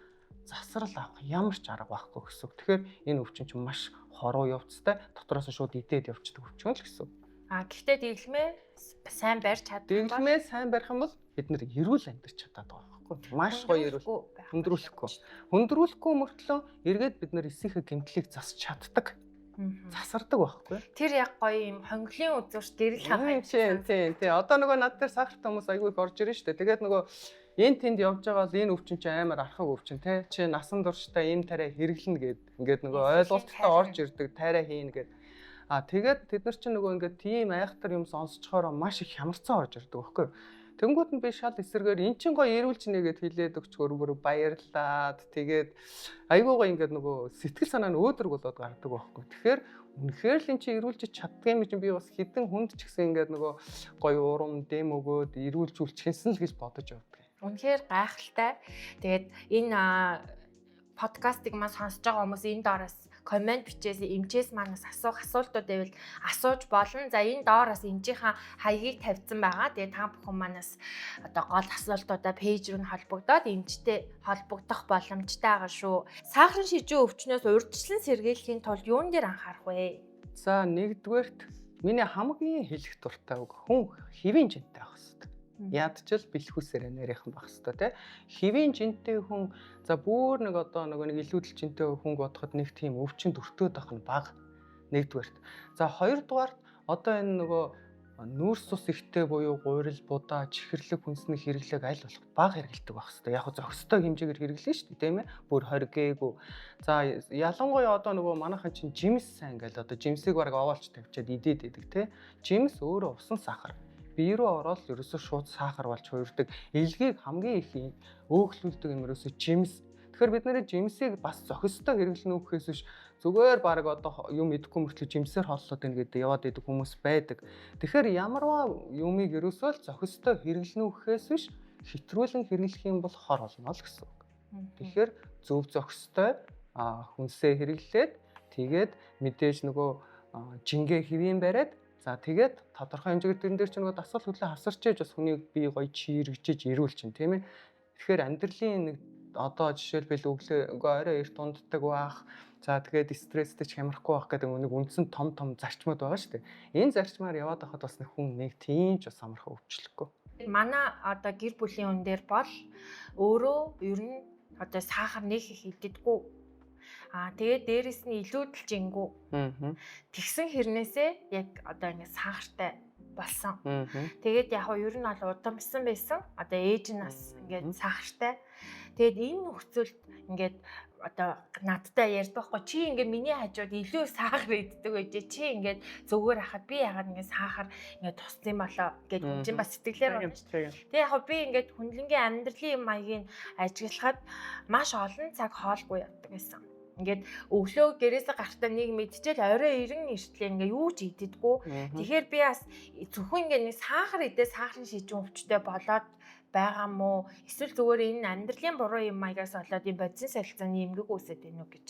засрал авах ямар ч арга байхгүй гэсэн үг. Тэгэхээр энэ өвчин чинь маш хоруу явцтай, дотроос нь шууд идээд явчихдаг өвчин л гэсэн үг. А гэхдээ дэглэмээ сайн барьж чадах бол, дэглэмээ сайн барих юм бол бид нар эрүүл амьдарч чадаад байгаа байхгүй. Маш гоё эрүүл, хүндрүүлэхгүй. Хүндрүүлэхгүй мөртлөө эргээд бид нар эсийнхээ гэмтлийг засч чаддаг. Засардаг байхгүй. Тэр яг гоё юм хонглын үзүүрч гэрэл хахаа. Тийм тийм тийм. Одоо нөгөө над дээр сахартай хүмүүс айгүй их орж ирнэ шүү дээ. Тэгээд нөгөө энэ тэнд явж байгаа л энэ өвчин чи амар архаг өвчин те. Чи насан туршдаа ийм тариа хэрэглэнэ гэд ингээд нөгөө ойлголттой орж ирдэг, тариа хийнэ гэд. А тэгээд тэд нар чинь нөгөө ингээд тийм айхтар юм сонсцохороо маш их хямарцсан орж ирдэг байхгүй. Тэнгүүд нь би шал эсэргээр эн чин гоё эрүүлж нэ гэд хэлээд өгчгөр бүр баярлаад тэгээд айгүй гоё ингээд нөгөө сэтгэл санаа нь өөдрөг болоод гардаг байхгүй. Тэгэхээр үнэхээр л эн чинь эрүүлж чаддгүй юм чинь би бас хідэн хүнд ч гэсэн ингээд нөгөө гоё урам дэм өгөөд эрүүлж үлчихсэн л гэж бодож явдаг. Үнэхээр гайхалтай. Тэгээд энэ подкастыг маань сонсож байгаа хүмүүс энэ доороос комент бичээс, эмчээс манаас асуух асуултууд байвал асууж болно. За энэ доороос эмчийнхаа хаягийг тавьсан байгаа. Тэгээд та бүхэн манаас одоо гол асуултуудаа пэйж рүү нь холбогдоод эмчтэй холбогдох боломжтой байгаа шүү. Сахарын шижин өвчнөөс урьдчилан сэргийлэхийн тулд юун дээр анхаарах вэ? За нэгдүгээрт миний хамгийн хэлэх дуртай үг, хүн хэвийн жинтэй байх хэрэгтэй. Ядчил бэлхүүсээрээ нарийнхан байх хэрэгтэй те. Хэвийн жинтэй хүн за бүр нэг одоо нөгөө нэг илүүдэл жинтэй хүн бодоход нэг тийм өвчин өртөөд байх нь бага. Нэгдүгээрт. За хоёрдугаарт одоо энэ нөгөө нүүрс ус ихтэй буюу гурил, будаа, чихэрлэг хүнсний хэрэглээг аль болох бага хэрэглэдэг байх хэрэгтэй. Яг зохистой хэмжээгээр хэрэглэнэ шүү дээ, тийм ээ. Бүр хориггээгүй. За ялангуяа одоо нөгөө манайхан чинь жимс сайн ингээл одоо жимсийг бараг овоолч тавьчаад идээд идэг те. Жимс өөрөө усан сахар. Бие рүү ороод ерөөсөө шууд сахар болж хувирдаг. Илгээг хамгийн их өөхлүүлдэг юм ерөөсөө жимс. Тэгэхээр бид нэр жимсийг бас зохистой хэрэглэнэ үү гэхээс биш зүгээр бараг одоо юм идэхгүй мөртлөө жимсээр хооллоод байна гэдэг яваад идэг хүмүүс байдаг. Тэгэхээр ямарваа юмыг ерөөсөө л зохистой хэрэглэнэ үү гэхээс биш хэтрүүлэн хэрэглэх юм бол хор болно л гэсэн үг. Тэгэхээр зөв зохистой хүнсээ хэрэглээд тэгээд мэдээж нөгөө жингээ хэвийн бариад за тэгээд тодорхой хэмжээгээр тэрэн дээр ч нөгөө дасгал хөдлөө хасарч ээж бас хүний бие гоё чийрэгжиж эрүүл чинь тийм ээ. Тэгэхээр амьдралын нэг одоо жишээлбэл өглөө орой эрт унтдаг байх, за тэгээд стресстэй ч хямрахгүй байх гэдэг нэг үндсэн том том зарчмууд байгаа шүү дээ. Энэ зарчмаар яваад байхад бас нэг хүн нэг тийм ч бас амархан өвчлөхгүй. Манай одоо гэр бүлийн хүн дээр бол өөрөө ер нь одоо сахар нэг их иддэггүй. Аа тэгээд дээрэс нь илүүдэл жингүү. Тэгсэн хэрнээсээ яг одоо ингэ сахартай болсон. Тэгээд яг нь ер нь бол удамсан байсан. Одоо ээж нь бас ингээд сахартай. Тэгээд энэ нөхцөлд ингээд одоо надтай ярьдаг байхгүй, чи ингээд миний хажууд илүү сахар иддэг байж, чи ингээд зүгээр хахад би яагаад ингээд сахар ингээд туссан юм болоо гэд хүн чинь бас сэтгэлээр байна шүү дээ. Тэгээ яг би ингээд хүнлэнгийн амьдралын юм маягийг ажиглахад маш олон цаг хоолгүй явдаг байсан. Ингээд өглөө гэрээсээ гарахтаа нэг мэдчихэл орой ирэн иртлээ ингээ юу ч иддэггүй. Тэгэхээр би бас зөвхөн ингээ нэг сахар идээ сахарын шижин өвчтэй болоод байгаа мó? Эсвэл зүгээр энэ амьдралын буруу юм маягаас болоод юм бодисын солилцооны эмгэг үүсээд байна уу гэж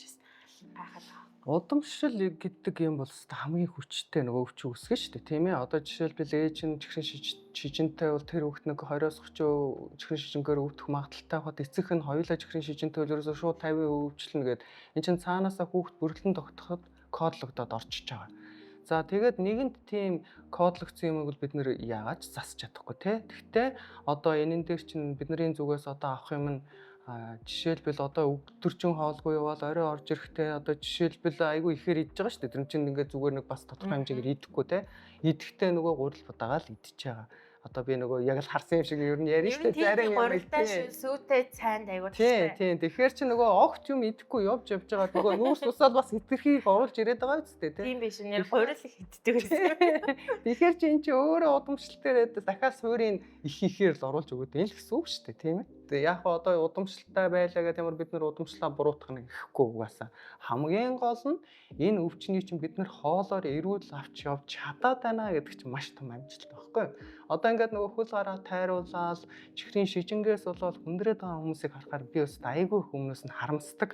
гайхаад байгаа. Удамшил гэдэг юм бол хамгийн хүчтэй нөгөө өвчин үүсгэн шүү дээ, тийм ээ. Одоо жишээлбэл ээж нь чихрийн шижинтэй бол тэр хүүхд нэг 20-30% чихрийн шижингээр өвдөх магадлалтай хот, эцэг нь хоёулаа чихрийн шижинтэй бол ерөөсөө шууд 50% өвчлөнө гээд эн чинь цаанаасаа хүүхд бүрлэн тогтоход кодлогдоод орчиж байгаа. За тэгээд нэгэнт тийм кодлогдсон юмыг бол бид нэр яагаад ч засч чадахгүй те. Гэхдээ одоо энэн дээр чинь бидний зүгээс одоо авах юм нь жишээлбэл одоо өдөржин хоолгүй явбал орой орж ирэхдээ одоо жишээлбэл айгүй ихээр идж байгаа шүү дээ. Тэр чинь ингээд зүгээр нэг бас тодорхой хэмжээгээр идэхгүй те. Идэхдээ нөгөө гурил будагаа л идчихэж байгаа. Одоо би нөгөө яг л харсан юм шиг ер нь ярина шүү дээ. Зарим юм гурилтай сүйтэй цайнд айгүй тийм тийм. Тэгэхээр чи нөгөө огт юм идэхгүй явж явж байгаа нөгөө нүүрс усаал бас хэтэрхий их оруулж ирээд байгаа үстэй те. Тийм биш нэр гурил их иддэг байсан. Тэгэхээр чи эн чи өөрөө удамшлал дээр дахиад суурийн их ихээр л оруулж өгöd юм л гэсэн үг шүү дээ, тийм ээ. Тэгээ яг одоо удамшлалтай байлаа гэдэг ямар бид нар удамшлаа буруутгах нэг гэхгүй угаасаа. Хамгийн гол нь энэ өвчнийг чинь бид нар хоолоор эрүүл авч явж чадаад байна гэдэг чинь маш том амжилт байхгүй юу? Одоо ингээд нөгөө хөл гараа тайруулаад чихрийн шижингээс болоод хүндрээд байгаа хүмүүсийг харахаар би бас айгүй хүмүүст нь харамсдаг.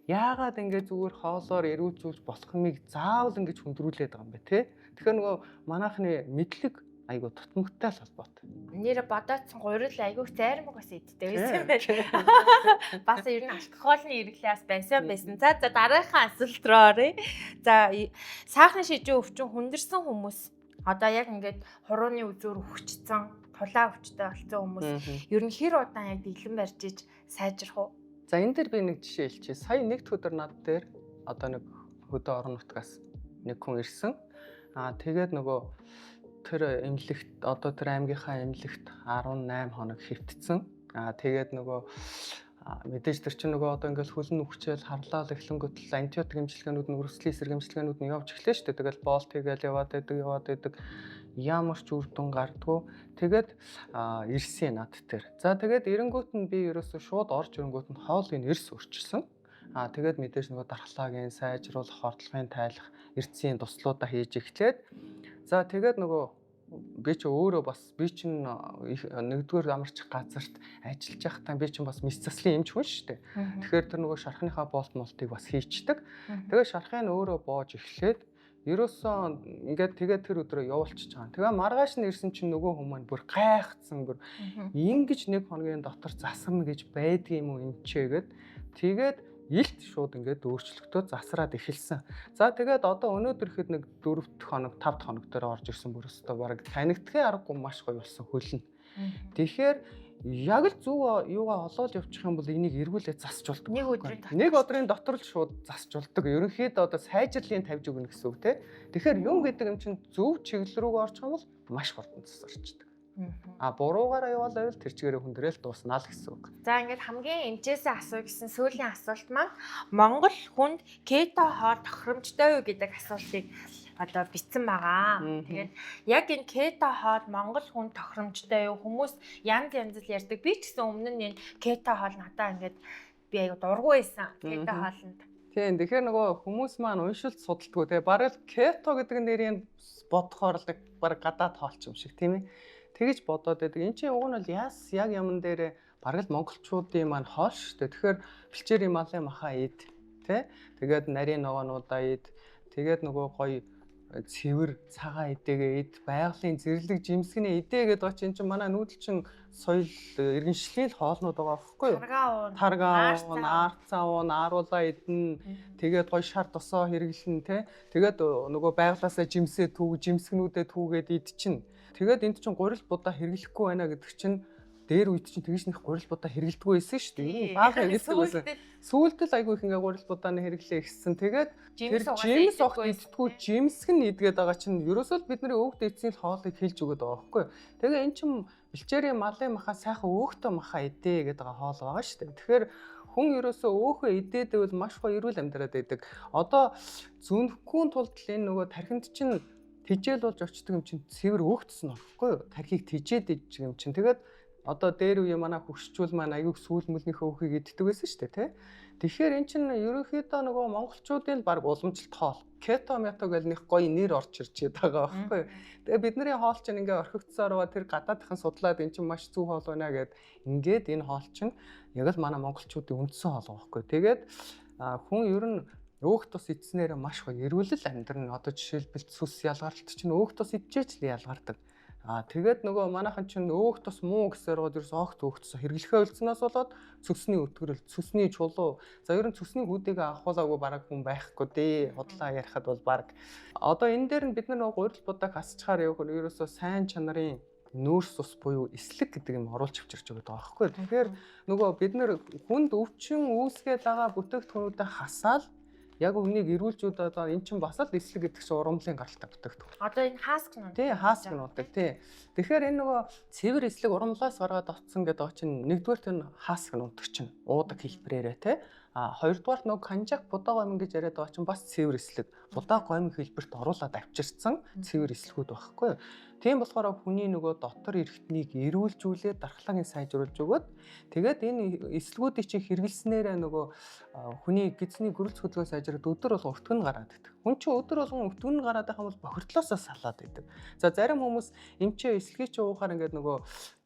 Яагаад ингээд зүгээр хоолоор эрүүл зүүлж болох юмыг заавал ингэж хүндрүүлээд байгаа юм бэ те? Тэгэхээр нөгөө манайхны мэдлэг айгүй тутамгтай л холбоотой. Нэр бодоодсон гурил айгүйх зайрмаг бас иддэг байсан байх. Бас ер нь алкоголны хэрэглээс байсан байсан. За за дараагийнхаа асуулт руу оръё. За сахарын шижин өвчин хүндэрсэн хүмүүс одоо яг ингээд хурууны үзүүр өвчсөн, тулаа өвчтэй болсон хүмүүс ер нь хэр удаан яг дэглэм барьж иж сайжрах уу? За энэ дээр би нэг жишээ хэлчихье. Сая нэг дэх өдөр над дээр одоо нэг хөдөө орон нутгаас нэг хүн ирсэн. Аа тэгээд нөгөө тэр эмнэлэгт одоо тэр аймгийнхаа эмнэлэгт 18 хоног хэвтсэн. Аа тэгээд нөгөө мэдээж тэр чинь нөгөө одоо ингээл хөлн үхчээл харлаал эхлэнгүүт л антибиотик эмчилгээнүүд нь өрсөдлийн эсрэг эмчилгээнүүд нь явж эхлэв шүү дээ. Тэгэл боолт хийгээл яваад байдаг яваад байдаг. Ямар ч үр дүн гардггүй. Тэгээд ирсэн над дээр. За тэгээд эренгүүт нь би ерөөсөө шууд орж ирэнгүүт нь хоолыг эрс өрчсөн. Аа тэгээд мэдээж нөгөө дархлаагийн сайжруулах, хордлогын тайлах, эрдсийн туслуудаа хийж эхлээд за тэгээд нөгөө би чи өөрөө бас би чинь нэгдүгээр амарч газарт ажиллаж байхдаа би чинь бас мэс заслын эмч хүн шүү дээ. Тэгэхээр тэр нөгөө шархныхаа болт молтыг бас хийчдэг. Тэгээ шархыг өөрөө боож эхлээд ерөөсөө ингээд тэгээд тэр өдрөө явуулчихж байгаа. Тэгээ маргааш нь ирсэн чинь нөгөө хүмүүс маань бүр гайхацсан бүр ингэж нэг хоногийн дотор засарна гэж байдгийм үү эмчээгээд тэгээд илт шууд ингээд өөрчлөгдөө засраад эхэлсэн. За тэгээд одоо өнөөдөр ихэд нэг 4 дахь хоног 5 дахь хоног дээр орж ирсэн бүр өстө бараг танигдахын аргагүй маш гоё болсон хөлнө. Тэгэхээр яг л зөв юугаа олоод явчих юм бол энийг эргүүлээ засч болдог. Нэг өдрийн дотор л шууд засч болдог. Ерөнхийдөө одоо сайжрлын тавьж өгнө гэсэн үг те. Тэгэхээр юм гэдэг юм чинь зөв чиглэл рүүгээ орчих юм бол маш хурдан засарчдаг. А буруугаараа яваал байвал тэр чигээрээ хүндрэл дууснаа л гэсэн үг. За ингээд хамгийн эмчээсээ асуу гэсэн сүүлийн асуулт маань Монгол хүнд кето хоол тохиромжтой юу гэдэг асуултыг одоо бичсэн байгаа. Тэгээд яг энэ кето хоол Монгол хүнд тохиромжтой юу? Хүмүүс янз янз л ярьдаг. Би ч гэсэн өмнө нь энэ кето хоол надаа ингээд би аяга дургүй байсан кето хоолнд. Тийм, тэгэхээр нөгөө хүмүүс маань уншилт судалдаггүй те. Бараг л кето гэдэг нэрийг бодохоор л бараг гадаад хоолч юм шиг тийм ээ. Тэгэж бодоод байдаг. Энд чинь уг нь бол яас яг яман дээр бараг л монголчуудын маань хоол шүү дээ. Тэгэхээр бэлчээрийн малын маха ид тэ. Тэгээд нарийн ногоонуудаа ид. Тэгээд нөгөө гоё цэвэр цагаан эдэгээ ид, байгалийн зэрлэг жимсгний эдээ гэдэг чинь чинь манай нүүдэлчин соёл иргэншлийн л хоолнууд байгаа байхгүй юу? Таргаа уун, арцаа уун, ааруулаа идэн, тэгээд гоё шар тосоо хэрэглэн тэ. Тэгээд нөгөө байглаасаа жимсээ түүг, жимсгнүүдээ түүгээд идчин. Тэгээд энд чинь гурил будаа хэрэглэхгүй байна гэдэг чинь дээр үед чинь тэгж нэх гурил будаа хэрэглэдэггүй байсан шүү дээ. Ер нь бага хэрэглэдэг байсан. Сүүлд л айгүй их ингээ гурил будааны хэрэглээ ихссэн. Тэгээд тэр жимс огт иддэггүй жимсг нь идгээд байгаа чинь ерөөсөө л бидний өвөг дээдсийн хоолыг хэлж өгöd байгаа байхгүй. Тэгээ эн чинь бэлчээрийн малын маха сайхан өөхтөө маха идэ гэдэг байгаа хоол байгаа шүү дээ. Тэгэхээр хүн ерөөсөө өөхөө идээд байвал маш гоё эрүүл амьдраад байдаг. Одоо зөнөхгүй тулд л энэ нөгөө тархинд чинь тижээл болж очдөг юм чинь цэвэр өөхтсөн байхгүй юу? Тархийг тижээд идчих юм чинь. Тэгээд одоо дээр үе манай хөгшчүүл маань аягүй сүүл мөлнийхөө өөхийг иддэг байсан шүү дээ, тэ? Тэгэхээр эн чинь ерөнхийдөө нөгөө монголчуудын баг уламжлалт хоол. Кето мето гэл нэг гоё нэр орж ирж байгаа байхгүй юу? Тэгээ бидний хоол чинь ингээ орхигдсоор байгаа тэр гадаадхан судлаад эн чинь маш зөв хоол байна гэд ингээд энэ хоол чинь яг л манай монголчуудын үндсэн хоол байхгүй юу? Тэгээд хүн ер нь өөх тус идснээр маш гоё эрүүл л амьдрна. Одоо жишээлбэл сүс ялгаралт чинь өөх тус идчихэж л ялгардаг. Аа тэгээд нөгөө манайхан чинь өөх тус муу гэсээр гоод ерөөс огт өөх тус хэрэглэхээ болцсноос болоод цөсний өтгөрөл, цөсний чулуу. За ер нь цөсний хүүдийг авахулаагүй бараг хүн байхгүй дээ. Худлаа ярихад бол бараг. Одоо энэ дээр нь бид нар нөгөө гурил будааг хасчихаар явах ерөөсөө сайн чанарын нүүрс ус буюу эслэг гэдэг юм оруулж авчирч өгöd байгаа байхгүй. Тэгэхээр нөгөө бид нар хүнд өвчин үүсгээд байгаа бүтээгдэхүүнүүдээ хасаал яг үнийг эрүүлжүүд одоо эн чинь бас л эслэг гэдэг чинь урамлын гаралтай бүтээгдэхүүн. Одоо энэ хааск нууд. Тий, хааск нуудаг тий. Тэгэхээр энэ нөгөө цэвэр эслэг урамлаас гаргаад очсон гэдэг чинь нэгдүгээрт энэ хааск нуудаг чинь уудаг хэлбэрээрээ тий. А хоёрдугаарт нөгөө канжак будаа гомин гэж яриад байгаа чинь бас цэвэр эслэг. Будаа гомин хэлбэрт оруулаад авчирсан цэвэр эслэгүүд байхгүй юу? Тийм болохоор хүний нөгөө дотор эрхтнийг эрүүлжүүлээд дархлаагийн сайжруулж өгөөд тэгээд энэ эслэгүүдийг чинь хэрэглэснээрээ нөгөө хүний гидсний гөрөлц хөдөлгөөн сайжраад өдөр болгон өтгөн гараад идэх. Хүн чинь өдөр болгон өтгөн гараад байх юм бол бохирдлоосоо салаад идэг. За зарим хүмүүс эмчээ эслэгийг чинь уухаар ингээд нөгөө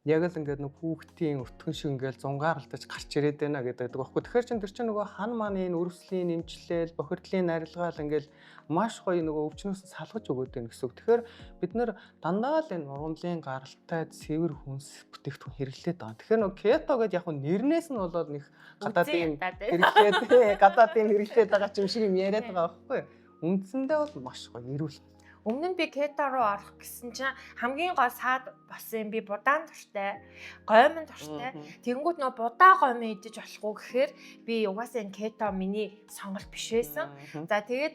Яг л ингээд нэг хүүхдийн өтгөн шиг ингээд зунгаарлаж гарч ирээд байна гэдэг байхгүй. Тэгэхээр чин тэр чинь нөгөө хан маань энэ өрөвслийн нэмчлэл, бохирдлын арилгаал ингээд маш гоё нөгөө өвчнөөс нь салгаж өгөөд байна гэсэн үг. Тэгэхээр бид нэр дандаа л энэ ургамлын гаралтай цэвэр хүнс бүтээгдэхүүн хэрэглээд байгаа. Тэгэхээр нөгөө кето гэдээ яг нэрнээс нь болоод нэг гадаадын хэрэглээд гадаадын хэрэглээд байгаа ч юм шиг юм яриад байгаа байхгүй. Үндсэндээ бол маш гоё эрүүл. Өмнө нь би кето руу орох гэсэн чинь хамгийн гол саад болсон юм, би будаан дуртай, гоймон дуртай. Тэгэнгүүт нөгөө будаа гоймон идэж болохгүй гэхээр би угаасаа энэ кето миний сонголт биш байсан. За, тэгээд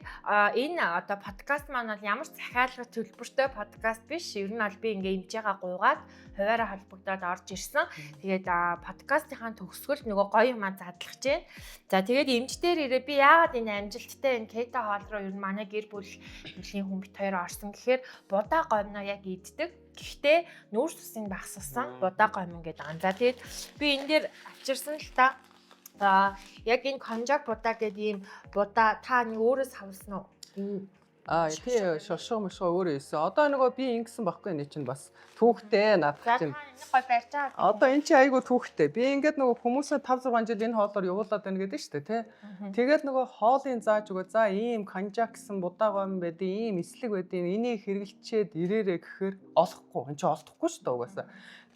энэ одоо подкаст маань бол ямар ч захиалга төлбөртэй подкаст биш. Ер нь бол би ингээ эмчээгээ гуйгаад хувиараа холбогдоод орж ирсэн. Тэгээд подкастынхаа төгсгөлд нөгөө гоё юмаа задлах чинь. За, тэгээд эмч дээр ирээ би яагаад энэ амжилттай энэ кето хоол руу ер нь манай гэр бүлийн хүн бит хоёр орсон гэхээр будаа гомноо яг иддэг. Гэхдээ нүүрс усыг багасгасан будаа гомн гэдэг байгаа. За, тэгээд би энэ дээр авчирсан л та. За, яг энэ конжак будаа гэдэг ийм будаа та нэг өөрөө савлсан уу? Энэ Аа, тий, шошго мошго өөрөө ийсэн. Одоо нөгөө би ингэсэн баггүй, энэ чинь бас түүхтэй наадах чинь. Энэ гой барьж байгаа. Одоо эн чинь айгүй түүхтэй. Би ингээд нөгөө хүмүүсээ 5 6 жил энэ хоолоор явуулаад байна гэдэг шүү дээ, тий. Тэгээд нөгөө хоолын зааж өгөө. За, ийм конжак гэсэн будаа гомн байдیں۔ Ийм эслэг байдیں۔ Энийг хэрэглэчээд ирээрээ гэхээр олохгүй. Эн чинь олдохгүй шүү дээ угаасаа.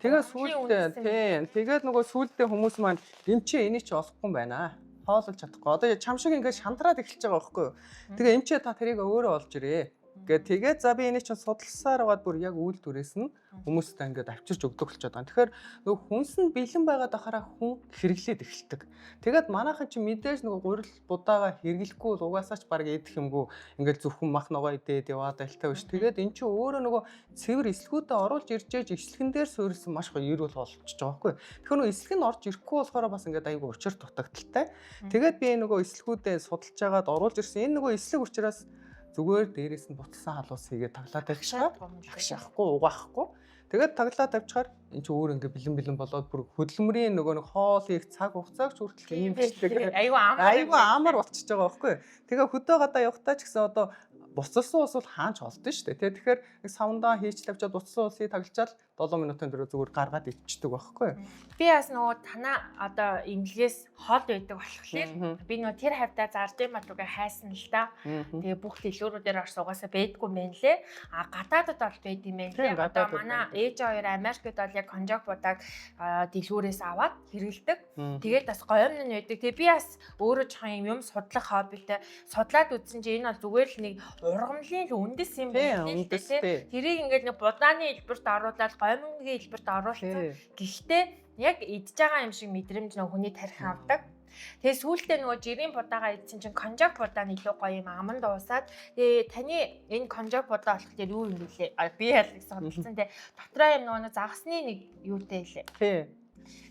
Тэгээ сүүлдээ, тий. Тэгээд нөгөө сүүлдээ хүмүүс маань эм чи энийг чи олохгүй юм байна, хоололж чадахгүй. Одоо чам шиг ингээд шантраад эхэлж байгаа байхгүй юу? Тэгээ эмчээ та тэрийг өөрөө олж ирээ. Гэ тэгээд за, би энийг чинь судалсаар байгаад бүр яг үйлдвэрээс нь хүмүүстэй ингээд авчирч өгдөг болчиход байгаа. Тэгэхээр нөгөө хүнс нь бэлэн байгаад ахаараа хүн хэрэглээд эхэлдэг. Тэгээд манайхан чинь мэдээж нөгөө гурил будаага хэрэглэхгүй бол угаасаа ч баг идэх юмгүй, ингээд зөвхөн мах ногоо идээд яваад альтай биш. Тэгээд эн чинь өөрөө нөгөө цэвэр эслэгүүдээ оруулж ирж ээж эслэгэн дээр суурилсан маш гоё эрүүл болчихж байгаа байхгүй. Тэгэхээр нөгөө эслэг нь орж ирэхгүй болохоор бас ингээд айгүй учир дутагдалтай. Тэгээд би нөгөө эслэгүүдээ судалж агаад оруулж ирсэн. Энэ нөгөө эслэг учраас зүгээр дээрээс нь буцалсан халуус хийгээд таглаа тавьчихаар агшаахгүй, угаахгүй. Тэгээд таглаа тавьчихаар эн чинь өөр ингээ бэлэн бэлэн болоод бүр хөдөлмөрийн нөгөө нэг хоол хийх цаг хугацааг ч хүртэл имжлэг айгүй амар айгүй амар болчихж байгаа байхгүй. Тэгээ хөдөө гадаа явахтаа ч гэсэн одоо буцалсан ус бол хаач олдсон шүү дээ. Тэгэхээр нэг савндаа хийч тавьчаад буцалсан усыг таглачаал 7 минутын дараа зүгээр гаргаад ичдэг байхгүй. Би бас нөгөө танаа одоо эмнэлгээс хол байдаг болохоор би нөгөө тэр хавьдаа зардын малууга хайсан л да. Тэгээ бүх дэлгүүрүүдээр орс угаасаа байдгүй юм байна лээ. А гадаадд бол байд юм байна лээ. Одоо манай ээж хоёр Америкт бол яг конжак будааг дэлгүүрээс аваад хэрэгэлдэг. Тэгээд бас гоёмн нь байдаг. Тэгээ би бас өөрөө жоохон юм судлах хоббитой, судлаад үзсэн чинь энэ бол зүгээр л нэг ургамлын л үндэс юм байна л дээ. Тэрийг ингээд нэг будааны хэлбэрт оруулаад, гоймонгийн хэлбэрт оруулсан. Гэхдээ яг идж байгаа юм шиг мэдрэмж нөгөө хүний тарих авдаг. Тэгээ сүүлдээ нөгөө жирийн будаага идсэн чинь конжак будаа нь илүү гоё юм аман дуусаад, тэгээ таны энэ конжак будаа болох дээр юу юм бэлээ? Би ял гэсэн судалсан, тэгээ дотроо юм нөгөө загасны нэг юутай илээ.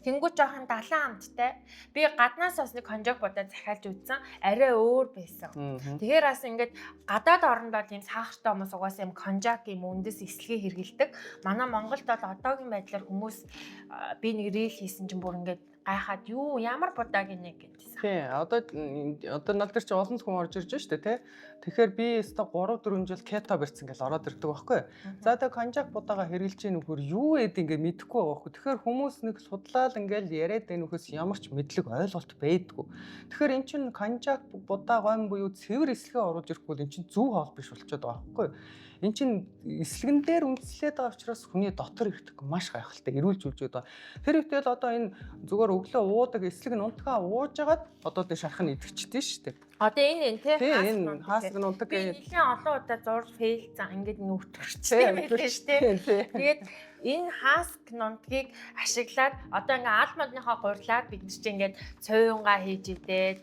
Тэнгүү жоохон далайн амттай. Би гаднаас бас нэг конжак будаа захиалж үзсэн. Арай өөр байсан. Тэгэхээр бас ингээд гадаад оронд бол ийм сахартай хүмүүс угаасаа юм конжак юм үндэс эслэгийг хэрэгэлдэг. Манай Монголд бол одоогийн байдлаар хүмүүс би нэг reel хийсэн чинь бүр ингээд гайхаад юу ямар будаа гинэ гэдээсэн. Тийм, одоо над дээр чи олон хүн орж ирж штэ, тий. Тэгэхээр би өстой 3 4 жил кето барьсан гэж ороод ирдэг байхгүй. За, тэгээ конжак будаага хэрэглэж гин нөхөр юу эд ингээ мэдэхгүй байгаа байхгүй. Тэгэхээр хүмүүс нэг судлаал ингээл яриад байх нөхөөс ямар ч мэдлэг ойлголт байдгүй. Тэгэхээр эн чин конжак будаа гойм буюу цэвэр эслэгээ оруулж ирэхгүй бол эн чин зөв хоол биш болчиход байгаа байхгүй. Эн чин эслэгэн дээр үндэслээд байгаа учраас хүний дотор ирдэг маш гайхалтай эрүүл зүйлжүүд байгаа. Тэр үедээ л одоо энэ зүгээр өглөө уудаг эслэг нь унтгаа ууж агаад одоо тэр шарх нь идэвчдээ шүү дээ. Одоо энэ энэ тий, энэ хаасг нь унтаг. Би нэлийн олон удаа зурж фейлцэн ингээд нэг өтгөрчтэй байлээ шүү дээ. Тэгээд энэ хааск нунтгийг ашиглаад одоо ингээ алмадныхаа гурлаар бид нар чи ингээд цуйнгаа хийж идээд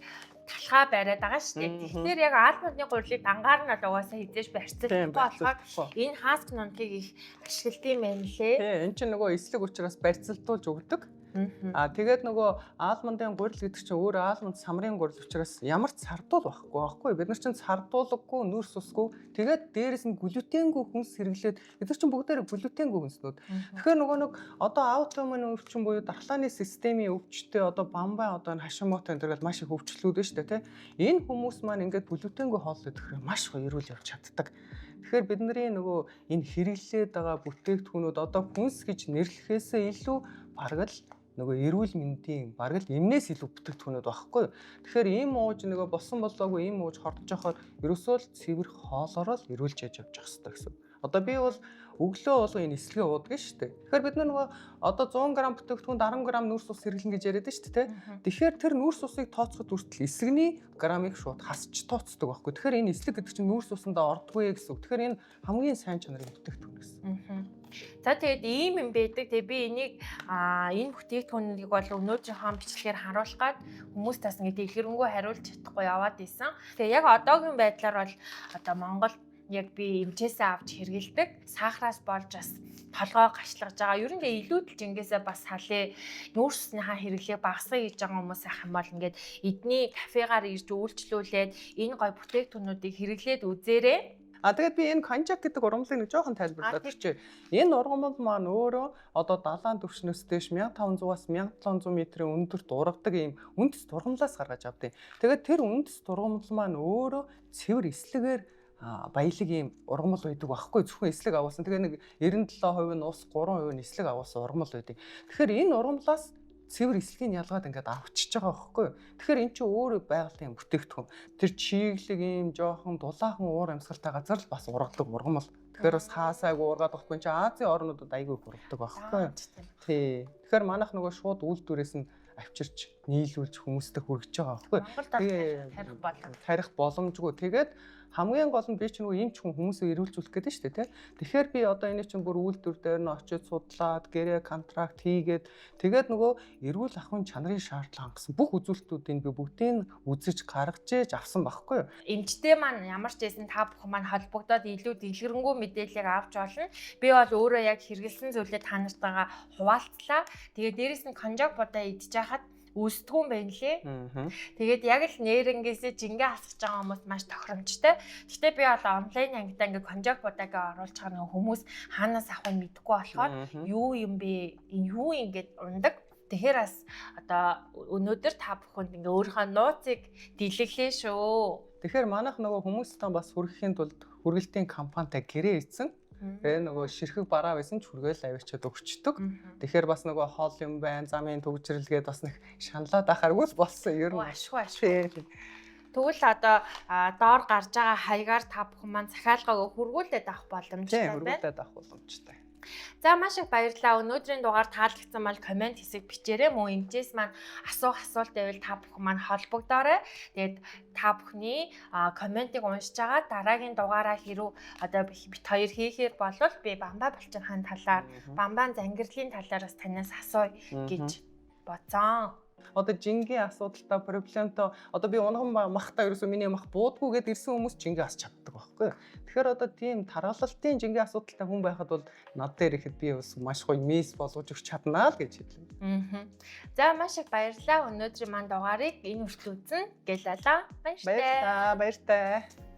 талхаа бариад байгаа шүү дээ. Тэгэхээр яг алмадны гурлыг дангаар нь бол угаасаа хизээж барьцаахгүй болохоор энэ хааск нунтгийг их ашигладаг юм байна лээ. Тийм, эн чинь нөгөө эслэг учраас барьцалдуулж өгдөг. Аа, тэгээд нөгөө алмандын гурил гэдэг чинь өөрөө алманд самрын гурил учраас ямар ч сардуул байхгүй байхгүй. Бид нар чинь сардуулаггүй, нүүрс усгүй, тэгээд дээрэс нь глютенгүй хүнс хэрэглээд, бид нар чинь бүгдээрээ глютенгүй хүнснүүд. Тэгэхээр нөгөө нэг одоо аутоиммун өвчин буюу дархлааны системийн өвчтөй, одоо бамбай, одоо хашимото энэ төрөл маш их өвчлүүд нь шүү дээ, тий. Энэ хүмүүс маань ингээд глютенгүй хоол идэхээр маш гоё эрүүл явж чаддаг. Тэгэхээр бидний нөгөө энэ хэрэглээд байгаа бүтээгдэхүүнүүд одоо хүнс гэж нэрлэхээсээ илүү бараг л нөгөө эрүүл мэндийн бараг л эмнээс илүү бүтээгдэхүүнүүд байхгүй юу. Тэгэхээр ийм ууж нөгөө болсон болоогүй ийм ууж хордож явахаар ерөөсөө л цэвэр хоолоороо л эрүүлж яж явж явах хэрэгтэй гэсэн. Одоо би бол өглөө болго энэ эслэгээ уудаг шүү дээ. Тэгэхээр бид нар нөгөө одоо 100 г бүтээгдэхүүнд 10 г нүүрс ус хэрэглэн гэж яриад шүү дээ. Тэгэхээр тэр нүүрс усыг тооцоход хүртэл эсгний грамыг шууд хасч тооцдог байхгүй. Тэгэхээр энэ эслэг гэдэг чинь нүүрс усандаа ордгүй гэсэн үг. Тэгэхээр энэ хамгийн сайн чанарын бүтээгдэхүүн гэсэн. За, тэгээд ийм юм байдаг. Тэгээ би энийг энэ бүтээгдэхүүнийг бол өнөөдрийнхөө бичлэгээр харуулах гад хүмүүс тас ингээд дэлгэрэнгүй хариулж чадахгүй яваад исэн. Тэгээ яг одоогийн байдлаар бол одоо Монгол яг би эмчээсээ авч хэрэгэлдэг. Сахараас болж бас толгой гашлаж байгаа. Ер нь тэгээ илүүдэлж ингээсээ бас салээ нүүрс усныхаа хэрэглээг багасгая гэж байгаа хүмүүс ах юм бол ингээд эдний кафегаар ирж үйлчлүүлээд энэ гой бүтээгдэхүүнүүдийг хэрэглээд үзээрэй. А, тэгээд би энэ конжак гэдэг ургамлыг нэг жоохон тайлбарлаад өгчээ. Энэ ургамал маань өөрөө одоо далайн түвшнээс дээш 1500-аас 1700 метрийн өндөрт ургадаг ийм үндэс тургамлаас гаргаж авдаг. Тэгээд тэр үндэс тургамал маань өөрөө цэвэр эслэгээр баялаг ийм ургамал байдаг байхгүй, зөвхөн эслэг агуулсан. Тэгээ нэг 97% нь ус, 3% нь эслэг агуулсан ургамал байдаг. Тэгэхээр энэ ургамлаас цэвэр эслэгийг ялгаад ингээд авчиж байгаа байхгүй юу. Тэгэхээр эн чинь өөрөө байгалийн бүтээгдэхүүн. Тэр чиглэг ийм жоохон дулаахан уур амьсгалтай газар л бас ургадаг ургамал. Тэгэхээр бас хаасайг уургаад байхгүй чи Азийн орнуудад айгүй их ургадаг байхгүй юу. Тий. Тэгэхээр манайх нөгөө шууд үйлдвэрээс нь авчирч нийлүүлж хүмүүстэй хүргэж байгаа байхгүй. Монголд тарих боломж. Тарих боломжгүй. Тэгээд хамгийн гол нь би ч нөгөө эмч хүн хүмүүсээ эрүүлжүүлэх гэдэг нь шүү дээ, тий. Тэгэхээр би одоо энэ чинь бүр үйлдвэр дээр нь очиж судлаад, гэрээ контракт хийгээд, тэгээд нөгөө эрүүл ахуйн чанарын шаардлага хангасан бүх үзүүлэлтүүдийг би бүгдийг үзэж гаргаж ээж авсан байхгүй юу. Эмчтэй маань ямар ч байсан та бүхэн маань холбогдоод илүү дэлгэрэнгүй мэдээллийг авч болно. Би бол өөрөө яг хэрэгэлсэн зүйлээ та нартайгаа хуваалцлаа. Тэгээд дээрэс нь конжак будаа идэж байхад өсдгүүн байна лээ. Тэгээд яг л нэрнгээсээ жингээ асгаж байгаа хүмүүс маш тохиромжтой. Гэхдээ би бол онлайн ангидаа ингээ конжак будаага оруулж байгаа нэг хүмүүс хаанаас авах нь мэдэхгүй болохоор юу юм бэ? Энэ юу ингээд ундаг. Тэгэхээр бас одоо өнөөдөр та бүхэнд ингээ өөрийнхөө нууцыг дэлгэглээ шүү. Тэгэхээр манайх нөгөө хүмүүстэй бас хүргэхийн тулд хүргэлтийн компанитай гэрээ эзэн. Тэгээ нөгөө ширхэг бараа байсан ч хүргээл авчиад өгчдөг. Тэгэхээр бас нөгөө хоол юм байна, замын төгжрэлгээд бас нэг шаналаад ахааргүй л болсон ер нь. Ашгүй, ашгүй. Тэгвэл одоо доор гарч байгаа хаягаар та бүхэн маань захиалгаагаа хөргүүлээд авах боломжтой байна. Хөргүүлээд авах боломжтой. За, маш их баярлалаа. Өнөөдрийн дугаар таалагдсан бол комент хэсэг бичээрэй. Мөн эмчээс маань асуух асуулт байвал та бүхэн маань холбогдоорой. Тэгээд та бүхний комментиг уншиж байгаа дараагийн дугаараа хэрүү одоо бит хоёр хийхээр болвол би бамбаа булчирхаан талаар, бамбаан зангирлын талаар бас танаас асууя гэж бодсон. Одоо жингийн асуудалтай, проблемтой, одоо би унган махтаа ерөөсөө миний мах буудгүй гэдээ ирсэн хүмүүс жингээ асч чаддаг байхгүй. Тэгэхээр одоо тийм таргалалтын жингийн асуудалтай хүн байхад бол над дээр ихэд би бас маш гоё мис болгож өгч чаднаа л гэж хэлнэ. За, маш их баярлалаа. Өнөөдрийн маань дугаарыг энэ хүртэл үзэн гэлалаа. Баяртай. Баярлалаа. Баяртай.